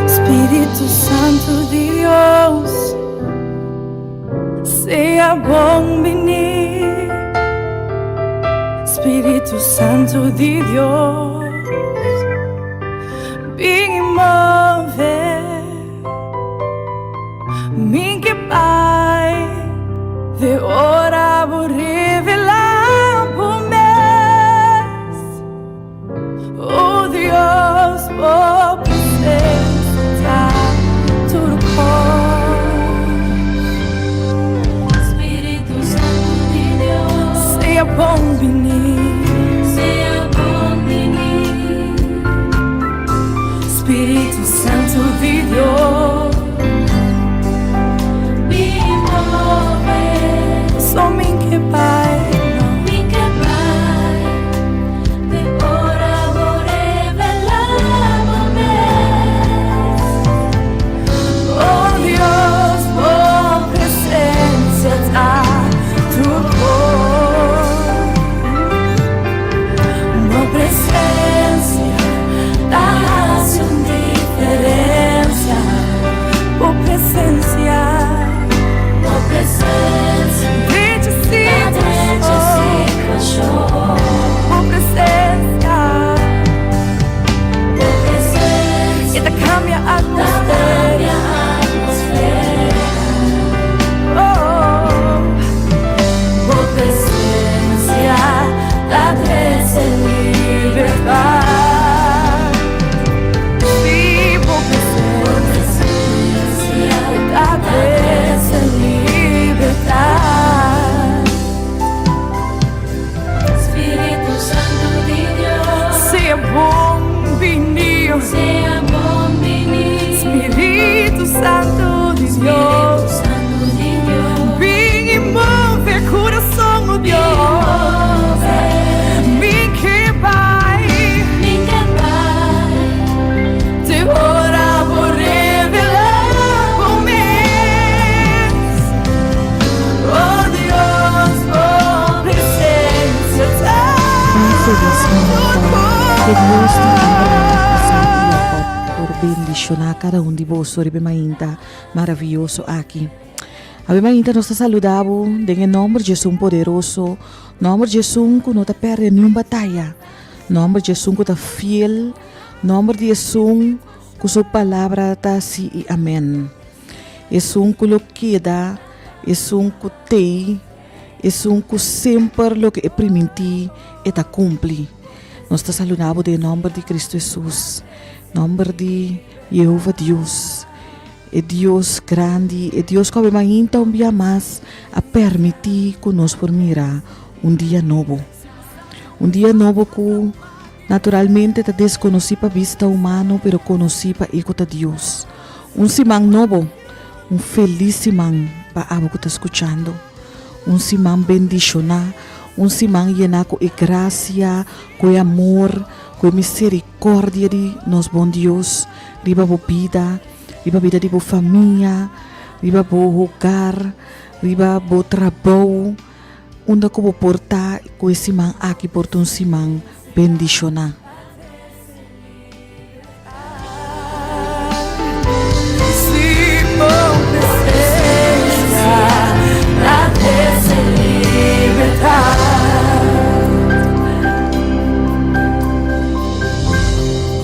Spiritu Santu Dios, sea bon bini. Spiritu Santu di Dios, bin move. Mi ke bai te ora bo revelá bo mes. Oh Dios, bo presensia ta tur kos. Spiritu Santu di Dios, Sea bon bini. Sea bon bini. Spiritu Santu di Dios, Bin move. So mi ke bai. Felis mainta. Ke Dios di Abraham, Isaac i Jacob por bendishoná kada un di boso riba e mainta maravioso aki. Awe mainta nos ta saluda bo den e nòmber di Esun poderoso, nòmber di Esun ku no ta pèrdè niun bataya, nòmber di Esun ku ta fiel, nòmber di Esun ku su palabra ta sí i amèn. Esun ku lo keda, esun ku t'ei, esun ku semper loke e primintí e ta kumpli. Nos ta saluda bo den e nòmber di Kristu Hesus, nòmber di Yehova Dios, e Dios grandi, e Dios ku awe mainta un bia mas a permití ku nos por mira un dia nobo. Un dia nobo ku naturalmente ta deskonosí pa bista humano pero konosí pa e ku ta Dios. Un siman nobo, un felis siman pa abo ku ta skuchando. Un siman bendishoná, un siman yená ku e grasia, ku e amor, ku e miserikòrdia di nos bon Dios riba bo bida, riba bida di bo famia, riba bo hogar, riba bo trabou. Unda ku bo por ta ku e siman aki por ta un siman bendishoná.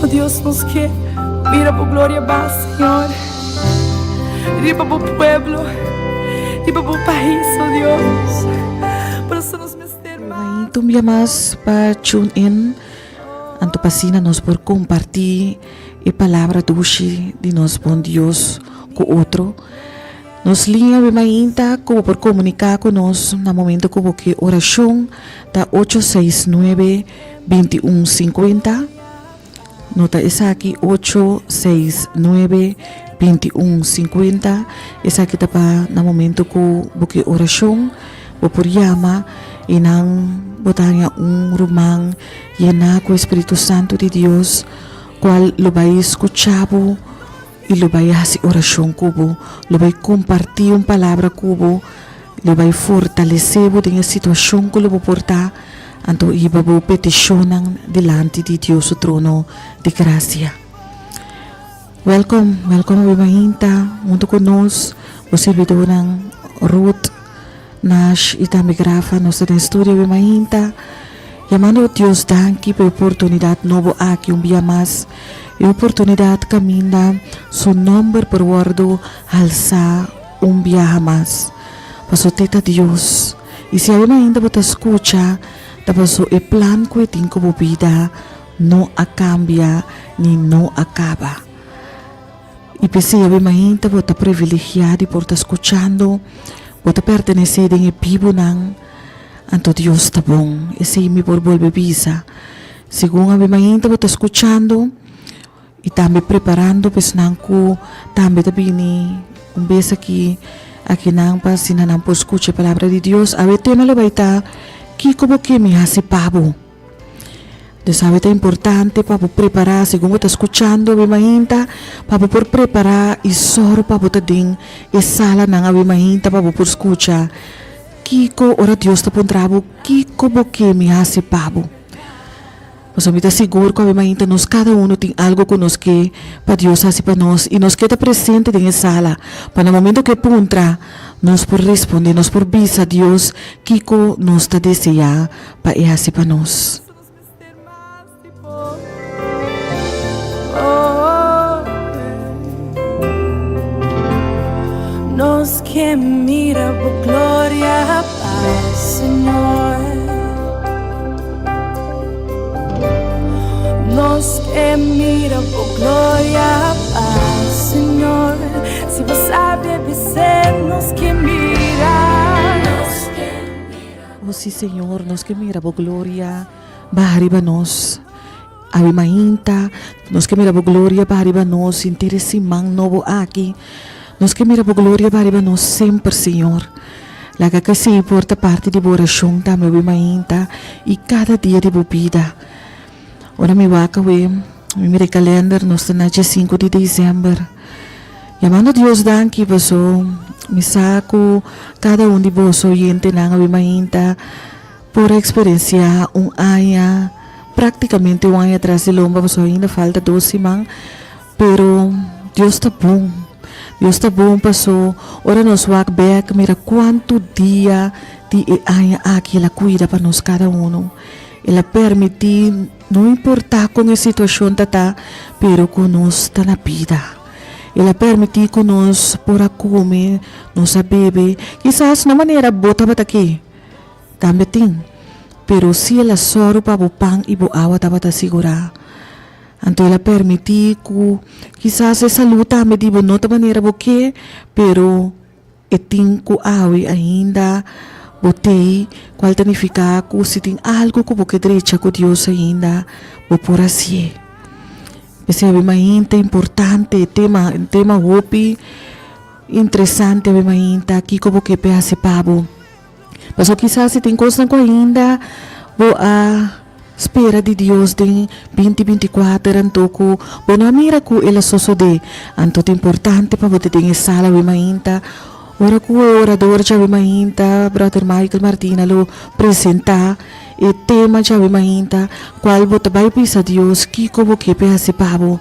Oh Dios, nos ke mira bo gloria ba, Señor, riba bo pueblo, riba bo pais, oh Dios. Por eso nos mester mas. Un bia mas pa tune in. Anto pa asina nos por kompartí e palabra dushi di nos bon Dios ku otro. Nos liña awe mainta ku bo por komuniká ku nos na momento ku bo ke orashon ta ocho seis nuebe 21 50. Nota esaki ocho seis nuebe 21 50. Esaki ta pa na momento ku bo ke orashon. Bo por yama i nan bo ta haña un ruman yená ku e Spiritu Santu di Dios, kual lo bai skucha bo i lo bai hasi orashon ku bo, lo bai kompartí un palabra ku bo, lo bai fortalesé bo den e situashon ku lo bo por ta, anto hiba bo petishonnan dilanti di Dios su trono di grasia. Wèlkom, wèlkom awe mainta huntu ku nos, bo sirbidónan Ruth, Nash i tambe Grafa. Nos ta den studio awe mainta yamando Dios danki pa e oportunidat nobo aki un bia mas, e oportunidat kaminda su nòmber por wòrdu halsá un biaha mas. Pasobra te ta Dios i si awe mainta bo ta skucha ta pasobra e plan ku e tin ku bo bida No a cambia ni no a caba. Y p'esey awe mainta bo ta privilegia di por ta scuchando, bo ta pertenece den e bibunan, anto Dios ta bon. Esey mi por bolbe bisa. Segun awe mainta bo ta scuchando y tambe preparando pa esnan cu tambe ta bini un bes aki akinan pa asina nan por scucha e palabra di Dios. Awe tema lo bay ta, Kico bo ke mi haci pa bo? Dios sabe ta importante pa bo prepará segun bo ta skuchando awe mainta, pa bo por prepará i sòru pa bo ta den e salanan awe mainta pa bo por skucha kiko ora Dios ta puntra bo kiko bo ke mi hasi pa bo. Pasobra mi ta sigur ku awe mainta nos kada uno tin algu ku nos ke pa Dios hasi pa nos i nos ke ta presente den e sala pa na momento ku e puntra nos por responde, nos por bisa Dios kiko nos ta deseá pa e hasi pa nos. Nos ke mira bo gloria pa Señor. Nos ke mira bo gloria pa Señor. Si bo sabe bis'é nos ke mira. O si Señor, nos ke mira bo gloria baha riba nos. Awe mainta, nos ke mira bo gloria baha riba nos sinti e siman nobo aki. Nos ke mira bo gloria baha riba nos semper, Señor. Laga ku esei por ta parti di bo orashon tambe awe mainta i kada dia di bo bida. Ora mi wak awe, mi mira e kalender, nos ta na diesinku di desèmber. Yamando Dios danki paso mi sa ku kada un di boso oyentenan awe mainta. por a eksperensiá un aña, práktikamente un aña tras di lomba pasobra ainda falta dos siman, pero Dios ta bon, Dios ta bon paso ora nos wak bèk mira kuantu dia di e aña aki el a kuida pa nos kada uno. El a permití no importá kon e situashon ta ta, pero ku nos ta na bida. El a permití ku nos por a kome, nos a bebe, kisas no manera bo tabata ke, tambe tin, pero si el a sòru pa bo pan i bo awa tabata sigurá. Anto el a permití ku kisas e salú tambe di bo no ta manera bo ke, pero E tin ku awe ainda bo tei, kual ta nifiká ku si tin algu ku bo ke drecha ku Dios ainda, bo por hasié. P'esei awe mainta importante e tema, un tema hopi interesante awe mainta, kiko bo ke p'e hasi pa bo. Pasobra kisas si tin kosnan ku ainda bo a spera di Dios den binti 24 anto ku bo no a mira ku el a sosodé. Anto ta importante pa bo ta den e sala awe mainta ora ku e orador djawe mainta, Brother Michael Martina lo presentá e tema djawe mainta kual bo ta bai bisa Dios kiko bo ke p'e hasi pa bo.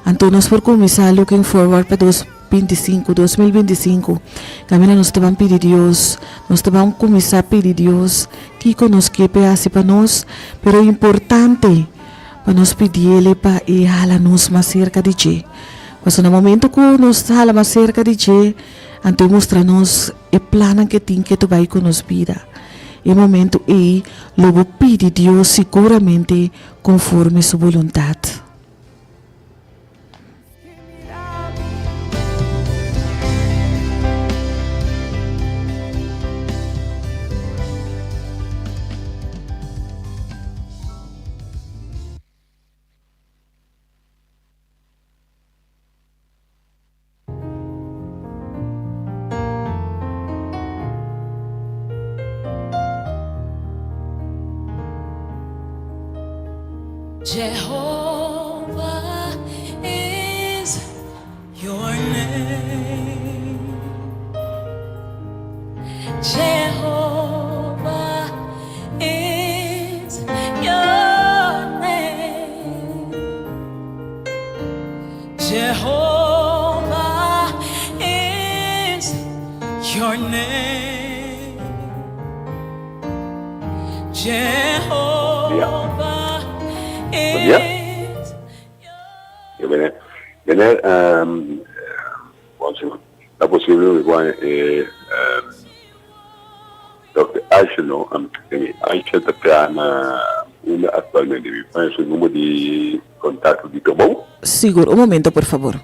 Anto nos por kuminsá looking forward pa dos. 25, 2025, Kaminda nos ta ban pidi Dios, nos ta ban kuminsá pidi Dios kiko nos ke p'e hasi pa nos, pero importante pa nos pidiel pa e hala nos mas serka di dje. Pasobra na momento ku nos hala mas serka di dje, anto e mustra nos e plannan ke tin ke ta bai ku nos bida. E momento ei lo bo pidi Dios siguramente konforme su boluntat. Jehovah is your name. Jehovah is your name. Jehovah is your name. Dia. Jehovah Bon dia. is Yo meneer, meneer, um, bon, si ta posible mi por e um, Dòkter Aisha no, Aisha ta traha na unda aktualmente? Mi por su number di kontakto di trabou? Sigur, un momento por fabor.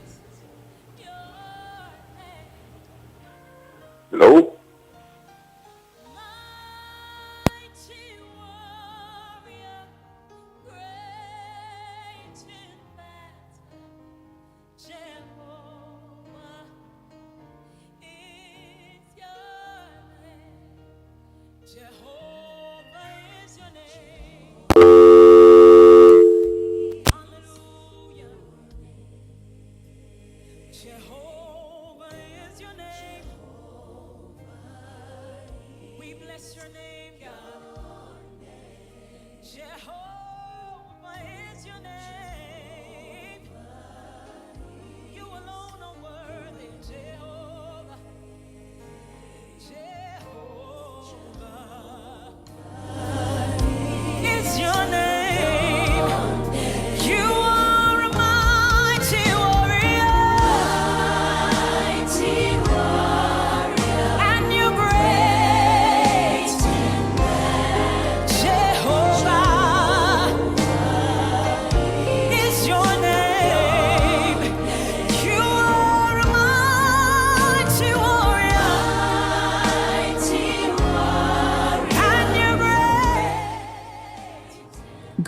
Hello?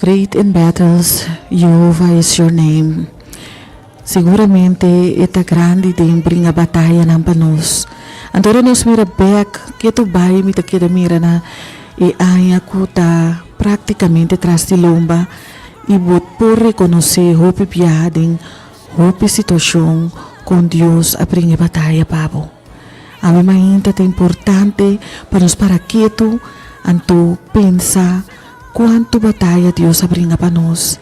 Great in battles, Jehovah is your name. Siguramente e ta grandi den bringa batayanan pa nos. Anto ora nos mira bek, ketu bai mi ta keda mira na e aña ku ta praktikamente tras di lomba i bo por rekonosé hopi biaha den hopi situashon kon Dios a bringa e bataya pa bo. Awe mainta ta importante pa nos para ketu. Anto pensa kuantu bataya Dios a bringa pa nos.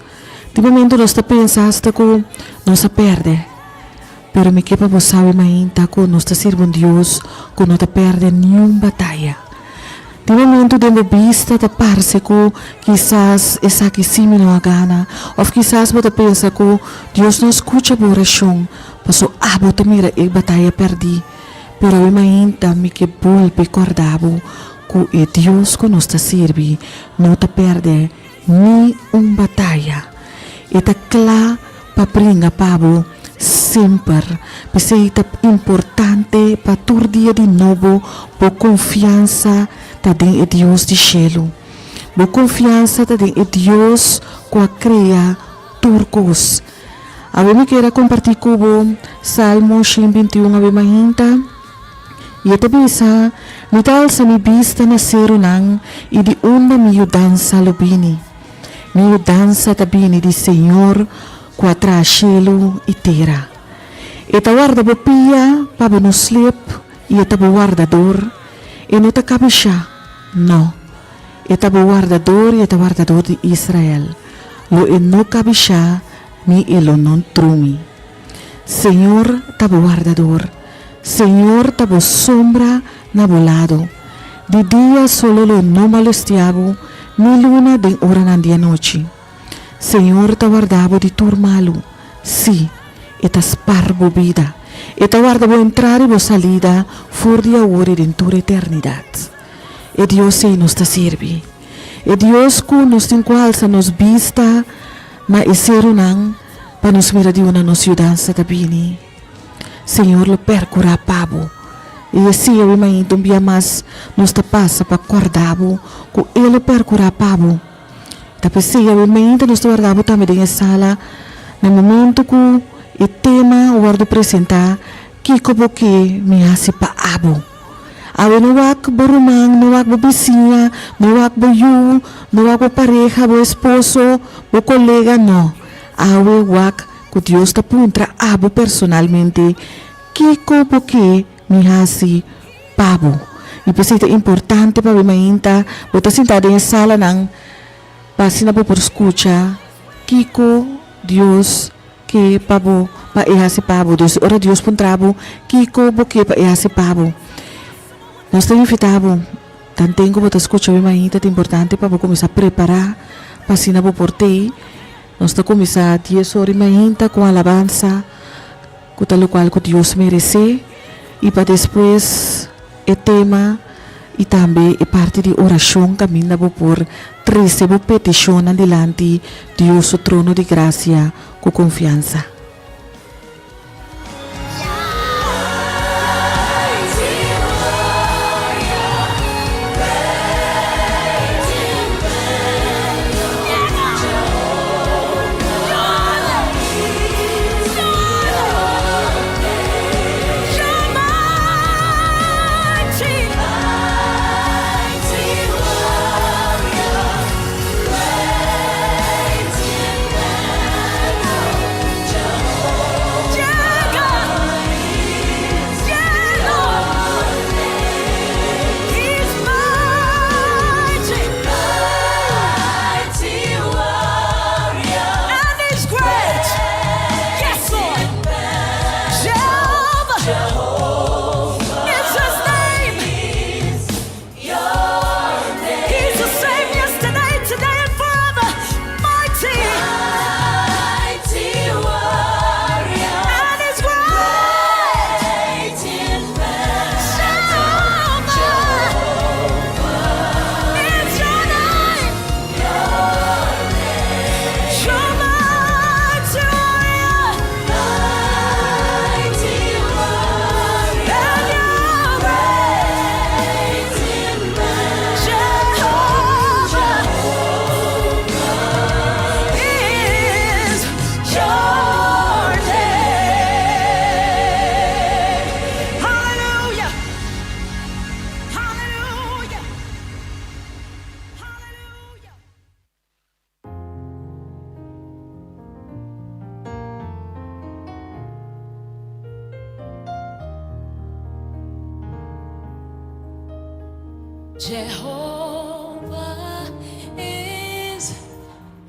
Tin momento nos ta pensa hasta ku nos a pèrdè. Pero mi ke pa bo sabi mainta ku nos ta sirbi un Dios ku no ta pèrdè niun bataya. Tin momento den bo bista ta parse ku kisas esaki sí mi no a gana òf kisas bo ta pensa ku Dios no a skucha bo orashon paso abo ta mira e bataya pèrdí. Pero awe mainta mi ke bolbe kòrda bo ku e Dios ku nos ta sirbi no ta pèrdè ni un bataya. E ta kla pa bringa pa bo semper. P'esei ta importante pa tur dia di nobo bo konfiansa ta den e Dios di shelu. Bo konfiansa ta den e Dios ku a krea tur kos. Awe mi kier a kompartí ku bo Salmo 121 awe mainta. I e ta bisa, Mi ta alsa mi bista na serunan, i di unda mi yudansa lo bini? Mi yudansa ta bini di Señor ku a traha shelu i tera. E ta warda bo pia pa bo no slip i e ta bo wardador. E no ta kabishá, no. E ta bo wardador i e ta wardador di Israel. Lo e no kabishá ni e lo no drumi. Señor ta bo wardador. Señor ta bo sombra na bo lado. Di dia solo lo no molestia bo, ni luna den oranan di anochi. Señor ta warda bo di tur malu, sí, e ta spar bo bida. E ta warda bo entrada i bo salida for di awor i den tur eternidat. E Dios ei nos ta sirbi. E Dios ku nos tin ku alsa nos bista na e serunan pa nos mira di unda nos yudansa ta bini. Señor lo percurá pa bo. I esei awe mainta un bia mas nos ta pasa pa corda bo cu E lo percurá pa bo. Ta p'esei awe mainta nos ta warda bo tambe den e sala na momento cu e tema wordo presentá, Kico bo ke mi haci pa abo? Awe no wak bo ruman, no wak bo bisiña, no wak bo yu, no wak bo pareha, bo esposo, bo colega, no. Awe wak Ku Dios ta puntra abo personalmente, Kiko bo ke mi hasi pa bo? I p'esei ta importante pa bo mainta bo ta sintá den e salanan pa asina bo por skucha kiko Dios ke pa bo pa e hasi pa bo. Dus ora Dios puntra bo kiko bo ke pa e hasi pa bo, nos ta invitá bo tanten ku bo ta skucha bo mainta ta importante pa bo kuminsá prepará pa asina bo por tei. Nos ta kuminsá dies ora i mainta ku alabansa ku ta lokual ku Dios meresé i pa despues e tema i tambe e parti di orashon kaminda bo por trese bo petishonnan dilanti Dios su trono di grasia ku konfiansa.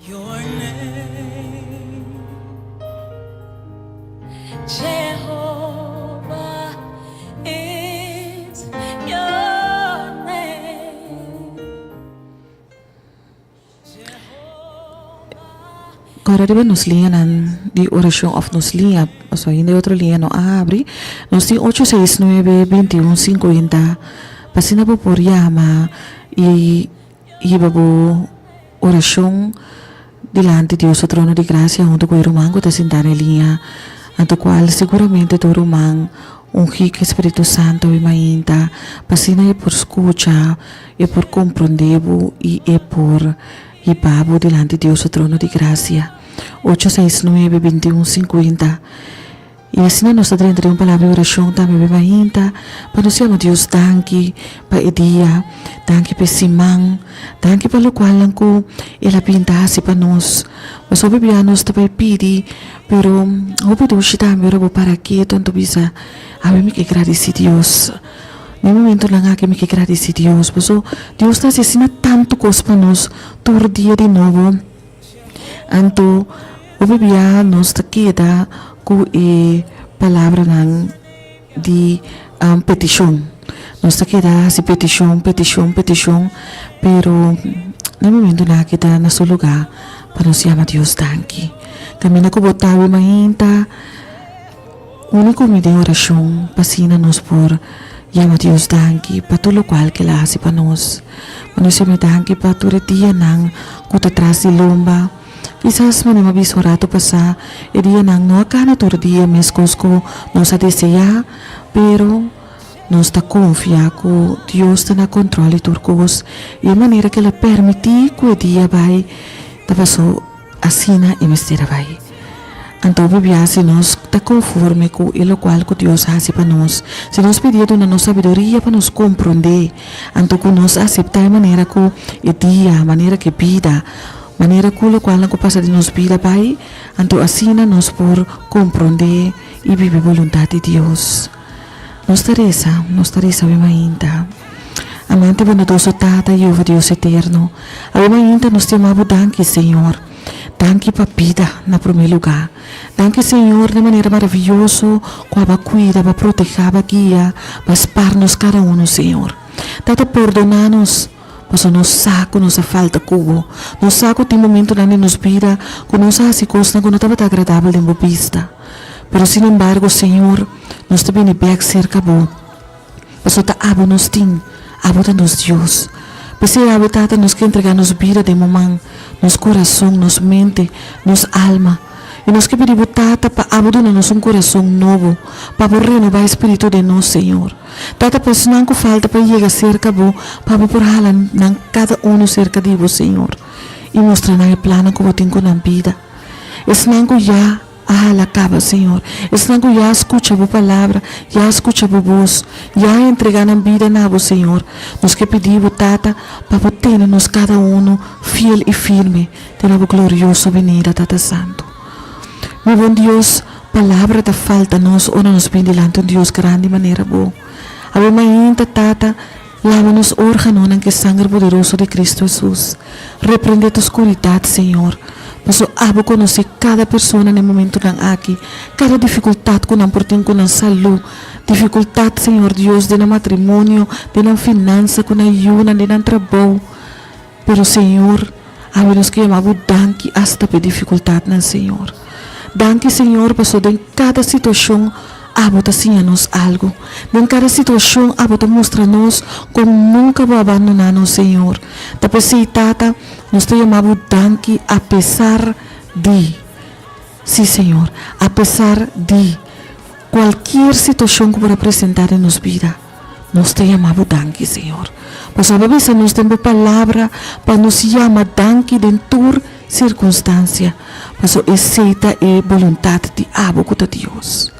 Your name. Jehovah is your name. Kòrda riba nos liñanan di orashon òf nos liña, pasobra ainda e otro liña no a habri. Nos tin ocho seis nuebe binti un sinkuenta pa asina bo por yama i hiba bo orashon dilanti Dios su trono di grasia huntu ku e ruman ku ta sintá na e liña, anto kual siguramente tur ruman ungí ku e Spiritu Santu awe mainta pa asina e por skucha, e por komprondé bo i e por hiba bo dilanti Dios su trono di grasia. Ocho seis nuebe bintiun sinkuenta. I asina nos ta drenta den un palabra di orashon tambe be mainta pa nos yama Dios danki pa e dia, danki pa e siman, danki pa lokualnan ku el a bin ta hasi pa nos. Pasobra hopi bia nos ta bai pidi, pero hopi dushi tambe ora bo para ketu anto bisa, Awe mi ke gradisi Dios. Den e momentunan aki mi ke gradisi Dios pasobra Dios ta hasi asina tantu kos pa nos tur dia di nobo. Anto hopi bia nos ta keda ku e palabranan di petishon. Nos ta keda hasi petishon, petishon, petishon, pero na e momentunan aki ta na su lugá pa nos yama Dios danki. Kaminda ku bo ta awe mainta. Uni ku mi den orashon pa asina nos por yama Dios danki pa tur lokual ku el a hasi pa nos. Pa nos yam'é danki pa tur e dianan ku ta tras di lomba. Kisas manera mi a bisa un ratu pasá, e dianan no a kana tur dia meskos ku nos a deseá, pero nos ta konfia ku Dios ta na kontròl di tur kos i e manera ku el a permití ku e dia bai ta pasó. Asina e mester a bai. Anto hopi bia si nos ta konforme ku e lokual ku Dios hasi pa nos, si nos pidié duna nos sabiduria pa nos komprondé, anto ku nos aseptá e manera ku e dia, manera ku e bida, manera ku lokualnan ku pasa den nos bida bai, anto asina nos por komprondé i biba e boluntat di Dios. Nos ta resa, nos ta resa awe mainta. Amante bondadoso Tata, Jehova Dios eterno, awe mainta nos ta yama Bo danki, Señor. Danki pa bida na prome luga. Danki, Señor, na e manera maraviyoso cu Abo a cuida, Abo a proteha, Abo a guia, Abo a spar nos cada uno, Señor. Tata, pordona nos, pasobra nos sa cu nos a falta cu Bo. Nos sa cu tin momentonan den nos bida cu nos a haci cosnan cu no tabata agradabel den Bo bista. Pero sin embargo, Señor, nos ta bini bek cerca Bo, pasobra ta Abo nos tin, Abo ta nos Dios. P'esei awe, Tata, nos ke entrega nos bida den Bo man, nos corazon, nos mente, nos alma. I nos ke pidi Bo, Tata, pa Abo duna nos un corazon nobo, pa Bo renoba e spiritu den nos, Señor. Tata, pa esnan cu falta pa yega cerca Bo, pa Bo por hala nan cada uno cerca di Bo, Señor, i mustra nan e plannan cu Bo tin cu nan bida. Esnan cu ya. A hala kaba, Señor. Esnan ku ya a skucha Bo palabra, ya a skucha Bo bos, ya a entregá nan bida na Bo, Señor, nos ke pidi Bo, Tata, pa Bo tene nos kada unu fiel i firme te na Bo glorioso binida, Tata Santu. Mi bon Dios, palabra ta falta nos ora nos bin dilanti un Dios grandi manera Bo. Awe mainta, Tata, laba nos órganonan ku e sanger poderoso di Cristo Hesus. Reprendé tur skuridat, Señor, paso Abo konosé kada persona na e momentunan aki, kada difikultat ku nan por tin ku nan salú, difikultat, Señor Dios, den nan matrimonio, den nan finansa, ku nan yunan, den nan trabou. Pero Señor, awe nos ke yama Bo danki asta p'e difikultatnan, Señor. Danki, Señor, paso den kada situashon Abo ta siña nos algu. Den kada situashon Abo ta mustra nos kon nunka Bo a bandoná nos, Señor. Ta p'esei, Tata, nos ta yama Bo danki apesar di, sí, Señor, apesar di kualkier situashon ku por a presentá den nos bida. Nos ta yama Bo danki, Señor, pasobra Bo a bisa nos den Bo Palabra pa nos yama danki den tur sirkunstansia, pasobra esei ta e boluntat di Abo ku ta Dios.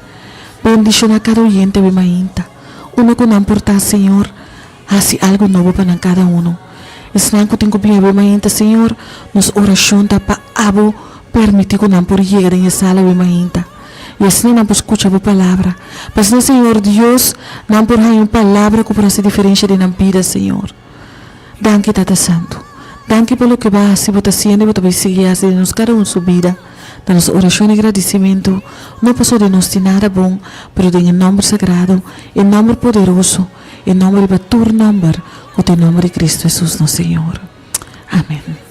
Bendishoná kada oyente awe mainta. Unda ku nan por ta, Señor, hasi algu nobo pa nan kada uno. Esnan ku tin ku bin awe mainta, Señor, nos orashon ta pa Abo permití ku nan por yega den e sala awe mainta. I asina nan por skucha bo palabra. Pa asina, Señor Dios, nan por haña un palabra ku por hasi diferensha den nan bida, Señor. Danki, Tata Santu. Danki pa loke bo a hasi, bo ta hasiendo i bo ta bai sigui hasi den nos kada un su bida. Ta nos orashon i gradisimentu, no pasobra di nos tin nada bon, pero den e nòmber sagrado, e nòmber poderoso, e nòmber riba tur nòmber, ku ta e nòmber di Kristu Hesus nos Señor. Amen.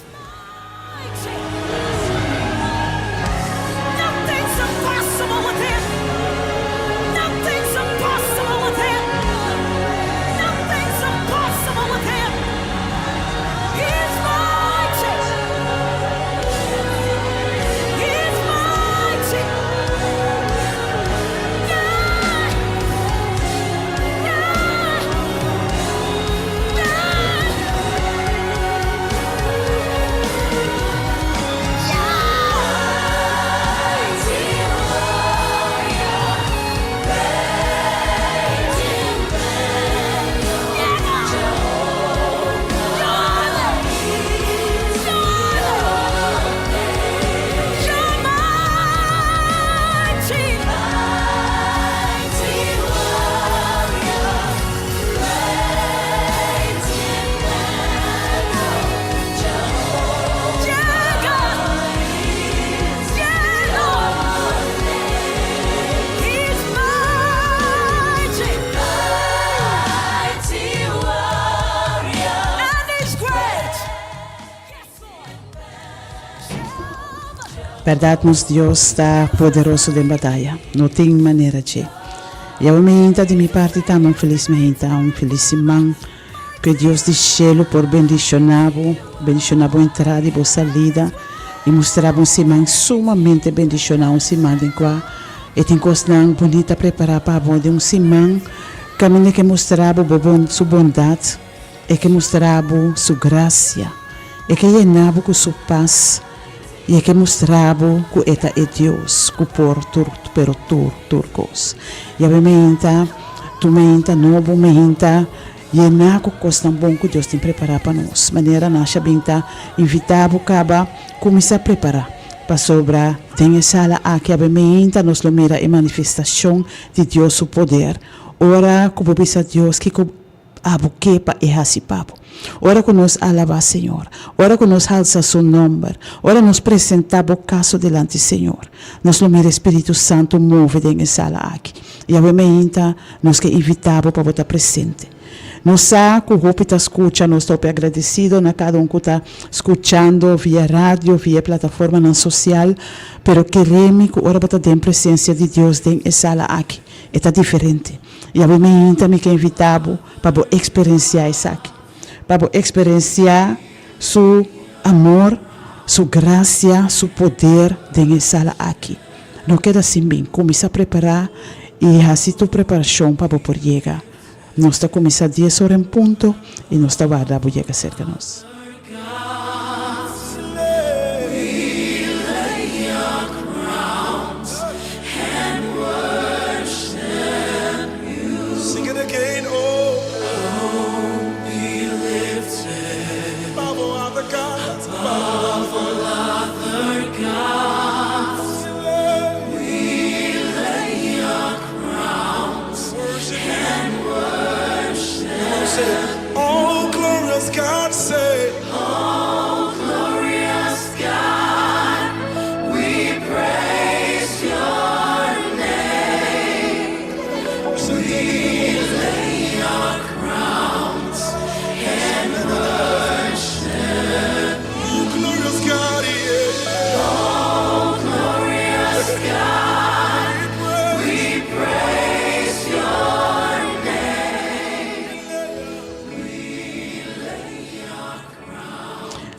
Berdad nos Dios ta poderoso den bataya, no tin manera dje. Yawe meinta di mi parti tambe un felis meinta, un felis siman. Ku e Dios di shelu por bendishoná bo, bendishoná bo entrada i bo salida, i mustra bo un siman sumamente bendishoná, un siman den kua e tin kosnan bunita prepará pa bo, den un siman kaminda e ke mustra bo bo su bondat, e ke mustra bo su grasia, e ke yena bo ku su pas, i e ke mustra bo ku e ta e Dios ku por tur pero tur tur kos. Yab'e meinta. Tur meinta nobo, meinta yená ku kosnan bon ku Dios tin prepará pa nos. Manera Nasha bin ta invitá bo kaba kuminsá prepará, pasobra den e sala aki awe meinta nos lo mira e manifestashon di Dios su poder. Ora ku bo bisa Dios kiko abo ke pa e hasi pa bo. Ora ku nos alabá Señor, ora ku nos halsa Su nòmber, ora nos presentá bo kaso dilanti Señor, nos lo mira e Spiritu Santu move den e sala aki. I awe meinta nos ke invitá bo pa bo ta presente. Nos sa ku hopi ta skucha, nos ta hopi agradesido na kada un ku ta skuchando via radio, via e plataformanan sosial, pero keremi ku ora bo ta den presensia di Dios den e sala aki, e ta diferente. I awe meinta mi ke invitá bo pa bo eksperensiá esaki, pa bo eksperensiá Su amor, Su grasia, Su poder den e sala aki. No keda sin bin. Kuminsá prepará i hasi tur preparashon pa bo por yega. Nos ta kuminsá dies ora en punto i nos ta warda bo yega serka nos.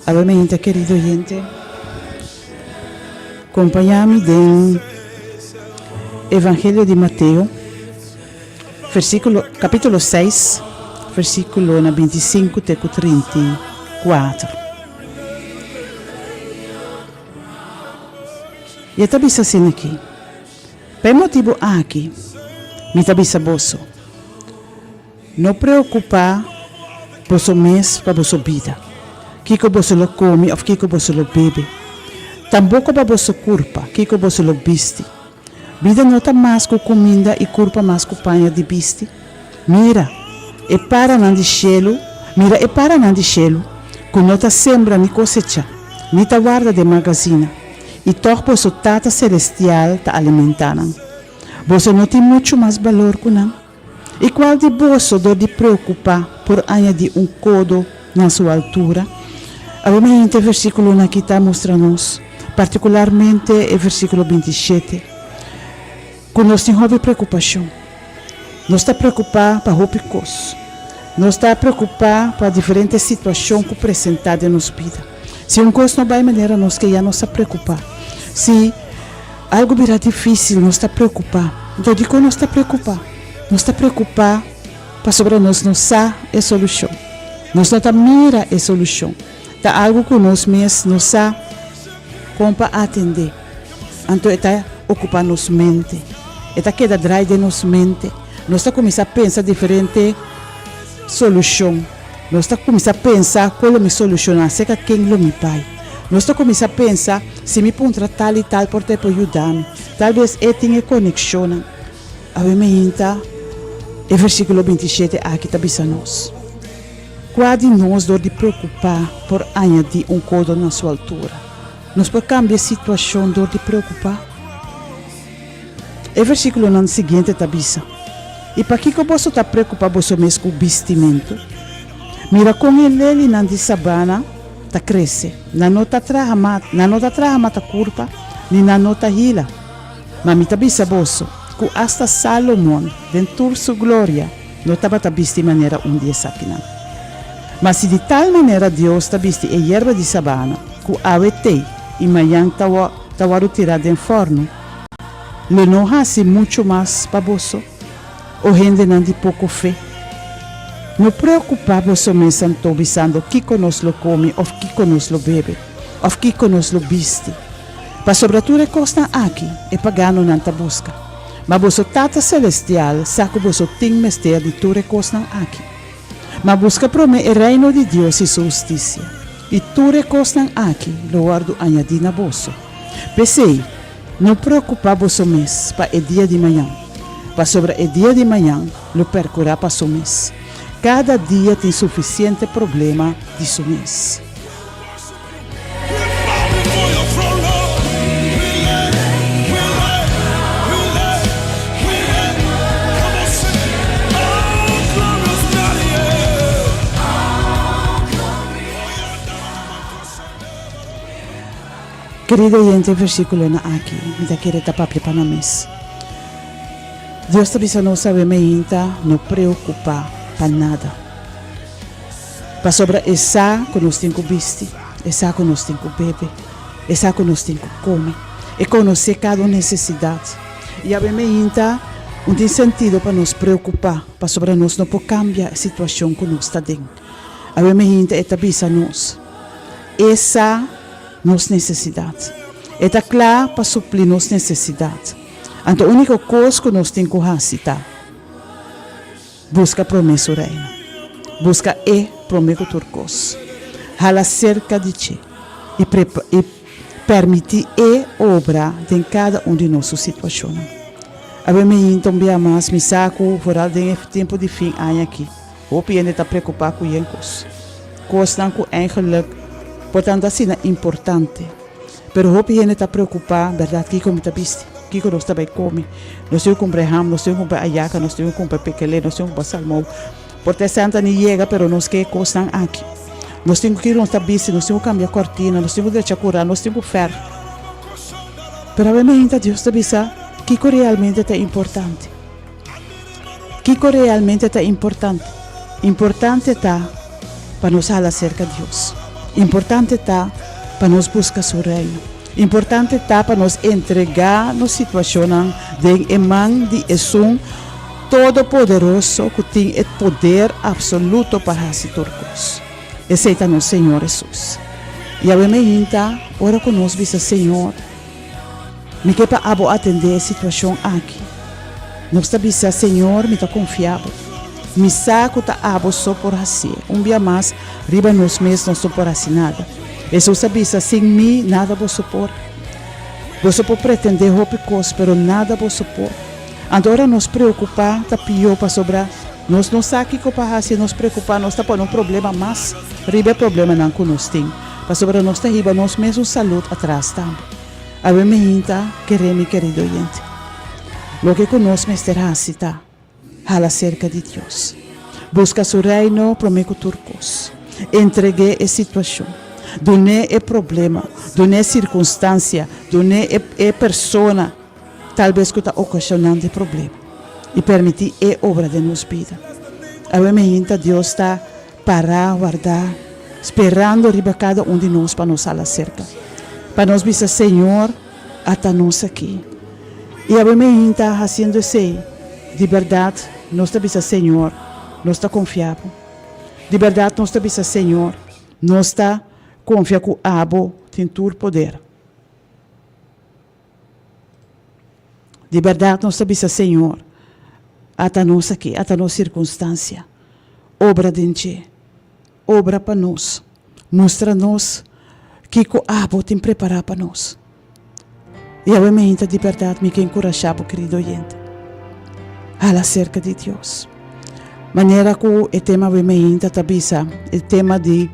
Awe mainta kerido oyente, kompañá mi den Evangelio di Mateo, versíkulo, kapítulo seis, versíkulonan bintisinku te ku 34. I e ta bisa asina aki, Pa e motibu aki mi ta bisa boso, No preokupá boso mes pa boso bida, kiko boso lo kome òf kiko boso lo bebe, tampoko pa boso kurpa, kiko boso lo bisti. Bida no ta mas ku kuminda i kurpa mas ku paña di bisti? Mira e paranan di shelu, mira e paranan di shelu, ku no ta sembra ni kosechá, ni ta warda den magazina, i tòg boso Tata selestial ta alimentá nan. Boso no tin muchu mas balor ku nan? I kual di boso dor di preokupá por añadí un kodo na su altura? Awor mi henter versíkulonan aki ta mustra nos, partikularmente e versíkulo bintishete, ku nos tin hopi preokupashon. Nos ta preokupá pa hopi kos. Nos ta preokupá pa diferente situashon ku presentá den nos bida. Si un kos no bai manera nos ke ya nos ta preokupá. Si algu bira difísil nos ta preokupá. Anto dikon nos ta preokupá? Nos ta preokupá pasobra nos no sa e solushon. Nos no ta mira e solushon. Ta algu ku nos mes no sa kon pa atendé. Anto e ta okupá nos mente. E ta keda drai den nos mente. Nos ta kuminsá pensa diferente solushon. Nos ta kuminsá pensa kon lo mi solushoná, serka ken lo mi bai. Nos ta kuminsá pensa, si mi puntra tal i tal por ta e por yuda mi. Tal bes e tin e konekshonnan. Awe meinta e versíkulo bintishete aki ta bisa nos, Kua di nos dor di preokupá por añadí un kodo na su altura? Nos por kambia e situashon dor di preokupá? E versíkulonan siguiente ta bisa, I pakiko boso ta preokupá boso mes ku bistimentu? Mira kon e lelinan di sabana ta krese, nan no ta traha nan no ta traha mata kurpa, ni nan no ta hila. Ma mi ta bisa boso, ku asta Salomon den tur su gloria no tabata bisti manera un di esakinan. Ma si di tal manera Dios ta bisti e yerba di sabana, ku awe t'ei i mañan ta ta wòrdu tirá den fòrnu, lo no hasi muchu mas pa boso, o hendenan di poko fe? No preokupá boso mes anto bisando kiko nos lo kome òf kiko nos lo bebe òf kiko nos lo bisti, pasobra tur e kosnan aki e paganonan ta buska. Ma boso Tata Selestial sa ku boso tin mester di tur e kosnan aki. Ma buska promé e Reino di Dios i su hustisia, i tur e kosnan aki lo wòrdu añadí na boso. P'esei, no preokupá boso mes pa e dia di mañan, pasobra e dia di mañan lo perkurá pa su mes. Kada dia tin sufisiente problema di su mes. Kerido oyente, e versíkulonan aki mi ta kere ta papia pa nan mes. Dios ta bisa nos awe meinta no preokupá pa nada. Pasobra e sa ku nos tin ku bisti, e sa ku nos tin ku bebe, e sa ku nos tin ku kome. E konosé kada un nesesidat. I awe meinta un tin sentido pa nos preokupá, pasobra nos no por kambia e situashon ku nos ta den. Awe meinta e ta bisa nos, E sa nos nesesidat. E ta kla pa supli nos nesesidat. Anto úniko kos ku nos tin ku hasi ta. Buska promé su Reino. Buska E promé ku tur kos. Hala serka di dje i i pèrmití E obra den kada un di nos su situashonnan. Awe mi hinta un bia mas, mi sa ku foral den e tempu di fin aña aki, hopi hende ta preokupá ku yen kos. Kosnan ku eigenlik por tantu asina importante. Pero hopi hende ta preocupa, berdad, kico mi ta bisti, kico nos ta bay come. Nos tin cu cumpra e ham, nos tin cu cumpra ayaca, nos tin cu cumpra pekele, nos tin cu cumpra salmou. Por ta e santa ni yega, pero nos ke e cosnan aki. Nos tin cu kico nos ta bisti, nos tin cu cambia cortina, nos tin cu drecha cura, nos tin cu fer. Pero awe mainta Dios ta bisa kico realmente ta importante. Kiko realmente ta importante? Importante ta pa nos hala serka Dios. Importante ta pa nos buska su Reino. Importante ta pa nos entregá nos situashonnan den e man di Esun Todopoderoso ku tin e poder apsoluto pa hasi tur kos. Esei ta nos Señor Hesus. I awe meinta, ora ku nos bisa, Señor, Mi ke pa abo atendé e situashon aki. Nos ta bisa, Señor, mi ta konfia bo. Mi sa ku ta abo so por hasié. Un bia mas, riba nos mes nos no por hasi nada. Hesus a bisa, Sin mi, nada boso por. Boso por pretendé hopi kos, pero nada boso por. Anto ora nos preokupá ta pió pasobra nos no sa kiko pa hasi, nos preokupá, nos ta pone un problema mas. riba e problemanan ku nos tin, pasobra nos ta hiba nos mesun salud atras tambe. Awe meinta kere mi kerido oyente, loke ku nos mester hasi ta hala serka di Dios. Buska su Reino promé ku tur kos. Entreg'é e situashon. Dun'é e problema, dun'é e sirkunstansia, dun'é e e persona talbes ku ta okashonando e problema i permití e obra den nos bida. Awe meinta Dios ta Pará, wardá, sperando riba kada un di nos pa nos hala serka, pa nos bisa, Señor, ata nos aki. I awe meinta hasiendo esei, di bèrdat nos ta bisa, Señor, nos ta konfia Bo. Di bèrdat nos ta bisa, Señor, nos ta konfia ku Abo tin tur poder. Di bèrdat nos ta bisa, Señor, ata nos aki, ata nos sirkunstansia. Obra den dje. Obra pa nos. Mustra nos kiko abo tin prepará pa nos. I awe meinta di bèrdat mi ke enkurashá bo, kerido oyente, hala serka di Dios. Manera ku e tema awe meinta ta bisa, e tema di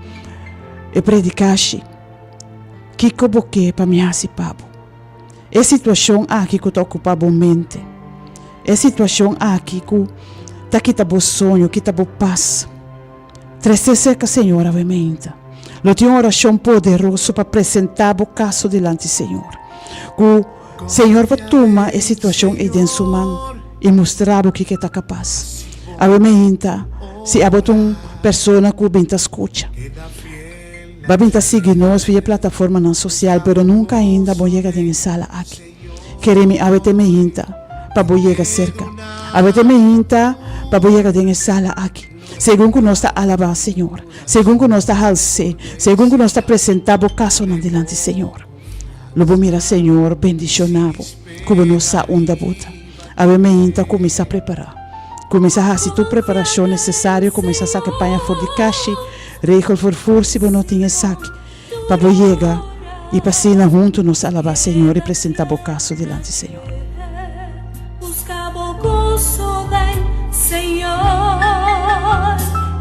e predikashi, Kiko bo ke pa mi hasi pa bo? E situashon aki ku ta okupá bo mente, e situashon aki ku ta kita bo soño, kita bo pas, trese serka Señor awe meinta. Lo tin un orashon poderoso pa presentá bo kaso dilanti Señor. Ku Señor por tuma e situashon ei den su man i mustra bo kiko e ta kapas. Awe meinta, si abo ta un persona ku bin ta skucha, Bo a bin ta sigui nos via plataformanan sosial pero nunka ainda bo yega den e sala aki. Kere mi awe te meinta pa bo yega serka. Awe te meinta pa bo yega den e sala aki. Segun ku nos ta alabá Señor, segun ku nos ta hals'é, segun ku nos ta presentá bo kasonan dilanti Señor, lo bo mira Señor bendishoná bo ku bo no sa unda bo ta. Awe meinta kuminsá prepará. Kuminsá hasi tur preparashon nesesario, kuminsá saka e paña for di kashi, regel vervoer si bo no tin esaki, pa bo yega i pa asina huntu nos alabá Señor i presentá bo kaso dilanti Señor. Busca bo gozo den Señor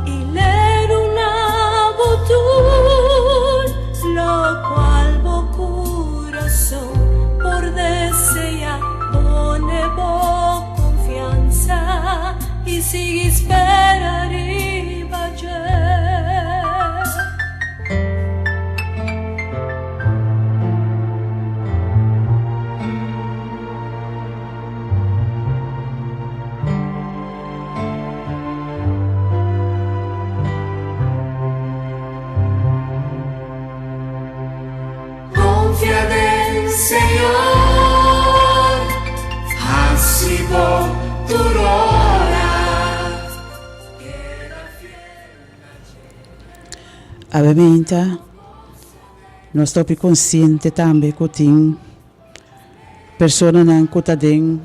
i l'e duna bo tur locual bo curason por desea. Pone bo confianza i sigui spera riba dje. Confia den Señor, haci bo tur ora, keda fiel na dje. Awe nos ta hopi konsiente tambe ku tin personanan ku ta den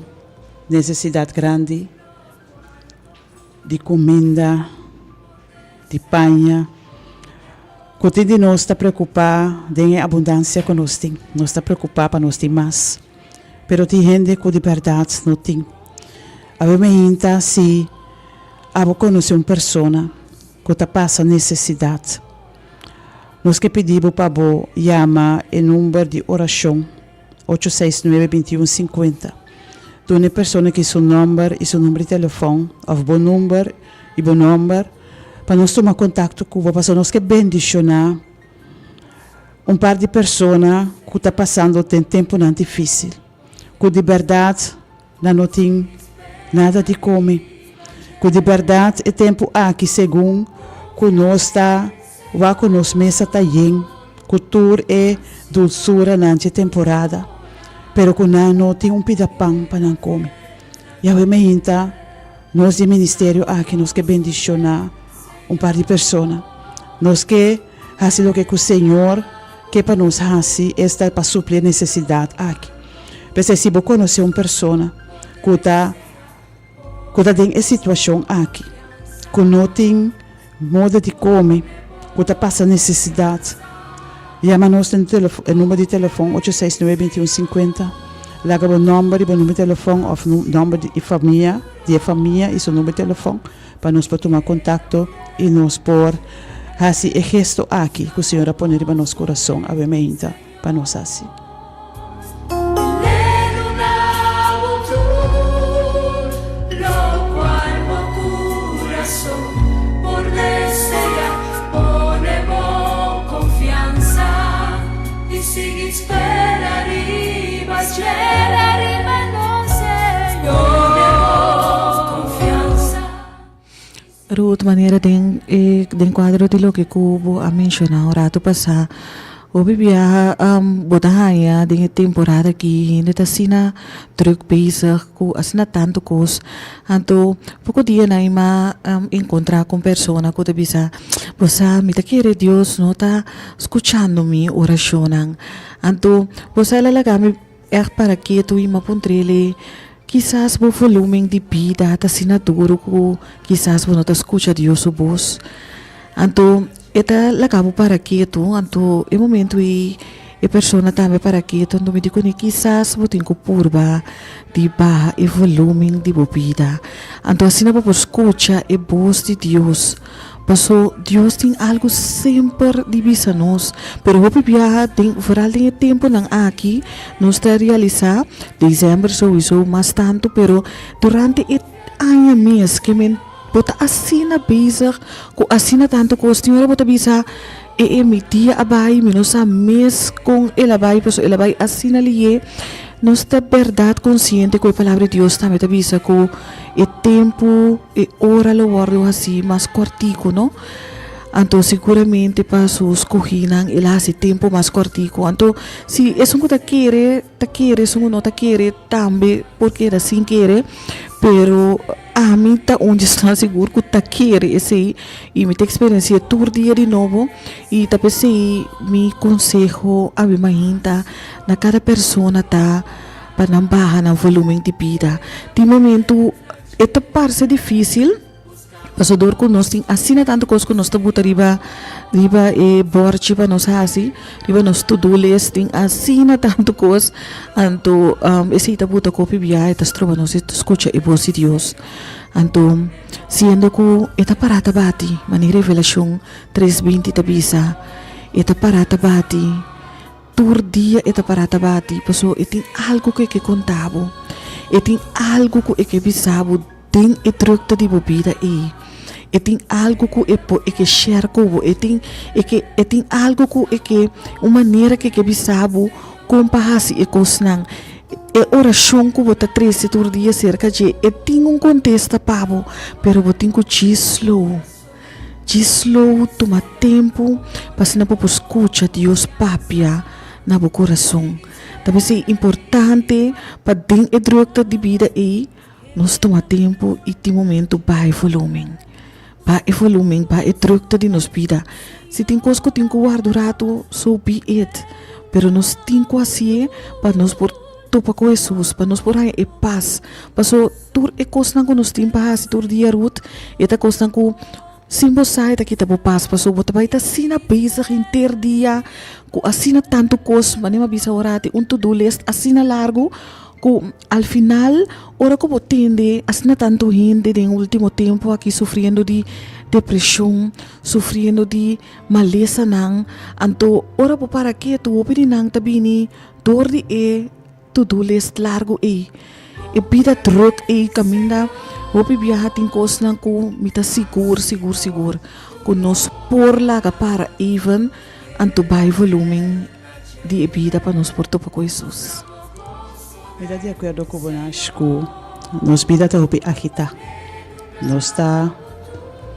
nesesidat grandi di kuminda, di paña, ku tin di nos ta preokupá den e abundansia ku nos tin. Nos ta preokupá pa nos tin mas, pero tin hende ku di bèrdat no tin. Awe meinta si abo konosé un persona ku ta pasa nesesidat, nos ke pidi bo pa bo yama e number di orashon ocho seis nuebe binti un sinkuenta. Duna e persona aki su nòmber i su number di telefòn òf bo number i bo nòmber pa nos tuma kontakto ku bo pasobra nos ke bendishoná un par di persona ku ta pasando den tempunan difísil ku di bèrdat Nan no tin nada di kome. Ku di bèrdat e tempu aki segun ku nos ta wak ku nos mesa ta yen ku tur e dulsuranan dje temporada, pero ku nan no tin un pida pan pa nan kome. Yahweh meinta nos di e ministerio aki nos ke bendishoná un par di persona. Nos ke hasi loke ku Señor ke pa nos hasi, esta pa supli e nesesidat aki. P'esei si bo konosé un persona ku ta ku ta den e situashon aki, ku no tin moda di kome, ku ta pasa nesesidat, yama nos den e number di telefòn ocho seis nuebe binti un sinkuenta, laga bo nòmber i bo number di telefòn òf nòmber di famia di e famia i su number di telefòn pa nos por tuma kontakto i nos por. hasi e gesto aki ku Señor a pone riba nos kurason awe meinta pa nos hasi. Ruth, manera den e den kuadro di loke ku bo a menshoná un ratu pasá, hopi biaha bo ta haña den e temporada aki hende ta asina drùk bezig ku asina tantu kos. Anto poko dianan mi a enkontrá ku un persona ku ta bisa, Bo sa mi ta kere Dios no ta skuchando mi orashonnan. Anto bo sa el a laga mi ègt para ketu i mi a puntr'el, Kisas bo volumen di bida ta asina duru ku kisas bo no ta skucha Dios su bos. Anto e ta laga bo para ketu, anto e momento ei e persona tambe para ketu, anto mi di kuné kisas bo tin ku purba di baha e volumen di bo bida. Anto asina bo por skucha e bos di Dios. Paso Dios tin algu semper di bisa nos, pero hopi biaha den vooral den e temponan aki nos ta realisa, december souiso mas tanto, pero durante e aña mes ke men bo ta asina bezig ku asina tanto kos tin ora bo ta bisa e e mi dia a bai mi no sa mes kon el a bai pasobra el a bai asina liye. Nos ta bèrdat konsiente ku e Palabra di Dios tambe ta bisa ku e tempu, e ora lo wòrdu hasí mas kòrtiku, no? Anto siguramente pa su skohínan el a hasi tempu mas kòrtiku. Anto si esun ku ta kere, ta kere, esun ku no ta kere tambe por keda sin kere, pero ami ta un di esnan sigur ku ta kere esei i mi ta eksperensi'é tur dia di nobo i ta p'esei mi konseho awe mainta Na kada persona ta pa nan baha nan volumen di bida. Tin momentu e ta parse dificil, pasobra dor ku nos tin asina tantu kos ku nos ta buta riba riba e borchi pa nos hasi, riba nos to do list tin asina tantu kos, anto esei ta buta kopi biaha e ta stroba nos di skucha e bos di Dios. Anto siendo ku e ta para ta bati, manera Revelashon tres binti ta bisa, e ta para ta bati. Tur dia e ta pará ta bati, pasobra e tin algu ku e ke konta bo. E tin algu ku e ke bisa bo den e drukte di bo bida ei. E tin algu ku e por e ke share ku bo. E tin e ke e tin algu ku e ke un manera ku e ke bisa bo kon pa hasi e kosnan. E orashon ku bo ta trese tur dia serka dje, e tin un kontesta pa bo, pero bo tin ku djis slow. Djis slow tuma tempu pa asina bo por skucha Dios papia na bo kurason. Ta p'esei importante pa den e drukte di bida ei nos tuma tempu i tin momentu baha e volumen. Baha e volumen, baha e drukte di nos bida. Si tin kos ku tin ku warda un ratu, so be it. Pero nos tin ku hasié pa nos por topa ku Hesus, pa nos por haña e pas. Paso tur e kosnan ku nos tin pa hasi tur dia, Ruth, e ta kosnan ku sin bo sa e ta kita bo pas. Paso bo ta bai ta asina bezig henter dia ku asina tantu kos, manera mi a bisa ora tin un to do list asina largu ku al final ora ku bo tende asina tantu hende den ultimo tempu aki sufriendo di depreshon, sufriendo di malesanan, anto ora bo para ketu hopi di nan ta bini Dor di e to-do list largu ei, e bida druk ei kaminda hopi biaha tin kosnan ku mi ta sigur, sigur, sigur ku nos por laga para even anto bai volumen di e bida pa nos por topa ku Hesus. Mi ta di akuerdo ku bo Nash ku nos bida ta hopi agitá. Nos ta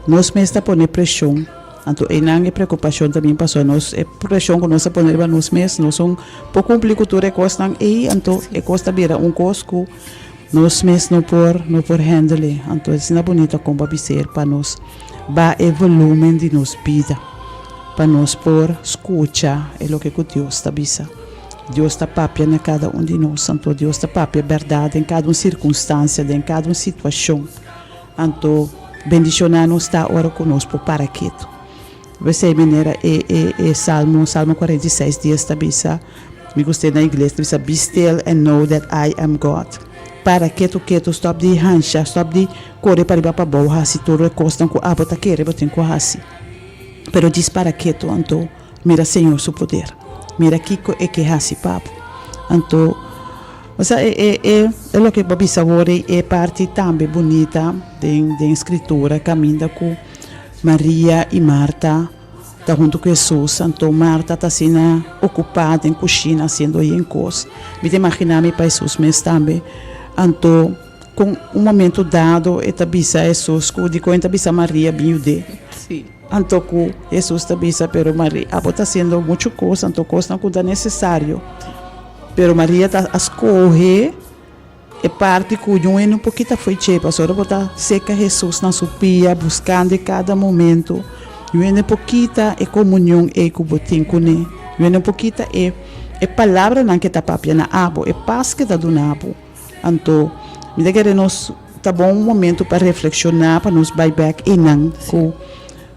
nos mes ta pone preshon. Anto einan e preokupashon ta bin pasobra nos e preshon ku nos ta pone riba nos mes nos un por kumpli ku tur e kosnan ei anto e kos ta bira un kos ku nos mes no por no por handle anto asina bunita kon bo a bis'el pa nos baha e volumen di nos bida pa nos por skucha e loke ku Dios ta bisa Dios ta papia na kada un di nos anto Dios ta papia bèrdat den kada un sirkunstansia den kada un situashon. Anto bendishoná nos ta ora ku nos por para ketu. P'esei manera e e e salmo, Salmo 46 dies ta bisa, mi gust'é na ingles, ta bisa, Be still and know that I am God. Para ketu ketu, stòp di hansha, stòp di kore pariba pabou hasi tur e kosnan ku abo ta kere bo tin ku hasi. Pero djis para ketu anto mira Señor su poder. Mira kiko e ke hasi pa bo. Anto, osea e e e e loke bo a bisa awor ei e parti tambe bunita den den Scritura kaminda ku Maria i Marta ta huntu ku Hesus. Anto Marta ta asina okupá den kushina hasiendo yen kos. Mi ta imaginá mi pa Hesus mes tambe. Anto kon un momento dado e ta bisa Hesus ku dikon e ta bisa Maria bin yud'é. Anto ku Hesus ta bisa, Pero Maria, abo ta hasiendo muchu kos, anto kosnan ku ta nesesario. Pero Maria ta a skohe e parti ku niun hende no por kita fo'i dje, pasobra bo ta seka Hesus na su pia, buskando e kada momento. Niun hende por kita e komunion ei ku bo tin kuné. Niun hende por kita e e palabranan ku e ta papia na abo, e pas ku e ta duna bo. Anto, mi ta kere nos ta bon un momento pa reflekshoná, pa nos bai bèk einan ku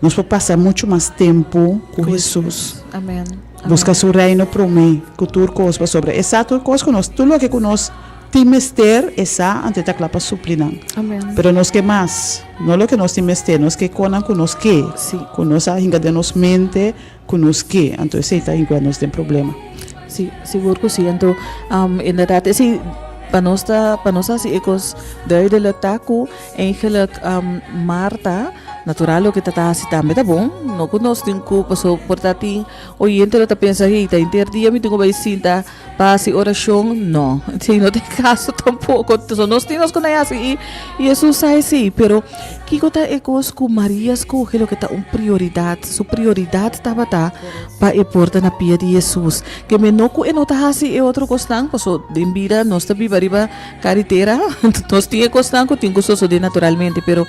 nos por pasa muchu mas tempu ku Hesus. Amen. Buska su reino promé ku tur kos, pasobra e sa tur kos ku nos, tur loke ku nos tin mester, e sa, anto e ta kla pa supli nan. Amen. Pero nos ke mas, no loke nos tin mester, nos ke konan ku nos ke, ku nos a hinka den nos mente ku nos ke, anto esei ta hinka nos den problema. Si, sigur ku si. Anto, inderdaad, esei pa nos ta, pa nos hasi e kos duidelijk ta ku eigenlijk Marta, natural loke ta ta hasi tambe ta bon, no ku nos tin ku, paso por ta tin oyente lo ta pensa, hey, ta henter dia mi tin ku bai sinta pa hasi orashon, no, esei no ta e kaso tampoko, so nos tin nos ku nan hasi i Hesus sa esei, pero kiko ta e kos ku Maria skohe loke ta un prioridat, su prioridat tabata Pa e por ta na pia di Hesus. Ke men no ku e no ta hasi e otro kosnan, paso den bida nos ta biba riba karitera, nos tin e kosnan ku tin ku sosodé naturalmente, pero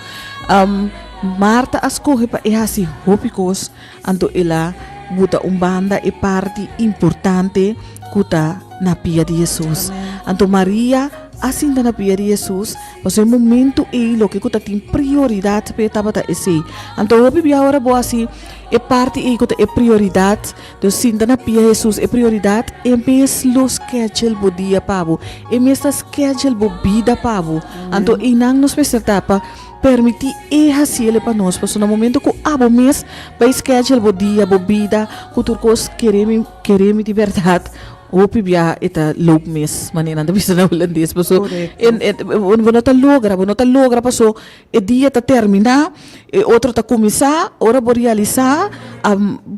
Marta a skohe pa e hasi hopi kos, anto el a buta un banda e parti importante ku ta na pia di Hesus. Anto Maria a sinta na pia di Hesus, paso e momento ei loke ku ta tin prioridat p'e tabata esei. Anto hopi bia ora bo hasi E parti ei ku ta e prioridat, dus sinta na pia Hesus e prioridat, e mes lo schedule bo dia pa bo, e mes ta schedule bo bida pa bo. Anto einan nos mester ta pa permití e hasiel pa nos, pasobra na momento ku abo mes bai schedule bo dia, bo bida, ku tur kos, kere mi, kere mi di bèrdat, hopi biaha e ta loop mis, manera nan ta bisa na hulandes, paso bo no ta logra, bo no ta logra paso E dia ta terminá, e otro ta kuminsá, ora bo realisá,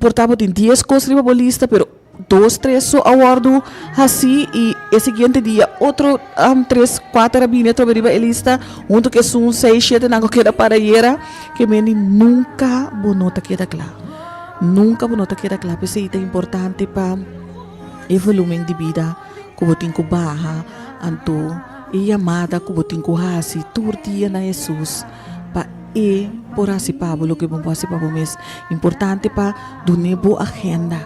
por ta bo tin dies kos riba bo lista, pero dos, tres so a wòrdu hasí i e siguiente dia otro tres, kuater a bini atrobe riba e lista huntu ku esun seis, shetenan ku keda para ayera, ke mende nunka bo no ta keda kla. Nunka bo no ta keda kla. P'esei ta importante pa e volumen di bida ku bo tin ku baha, anto. E yamada ku bo tin ku hasi tur dia na Hesus pa E por hasi pa bo loke bo por hasi pa bo mes. Importante pa dun'é bo agenda.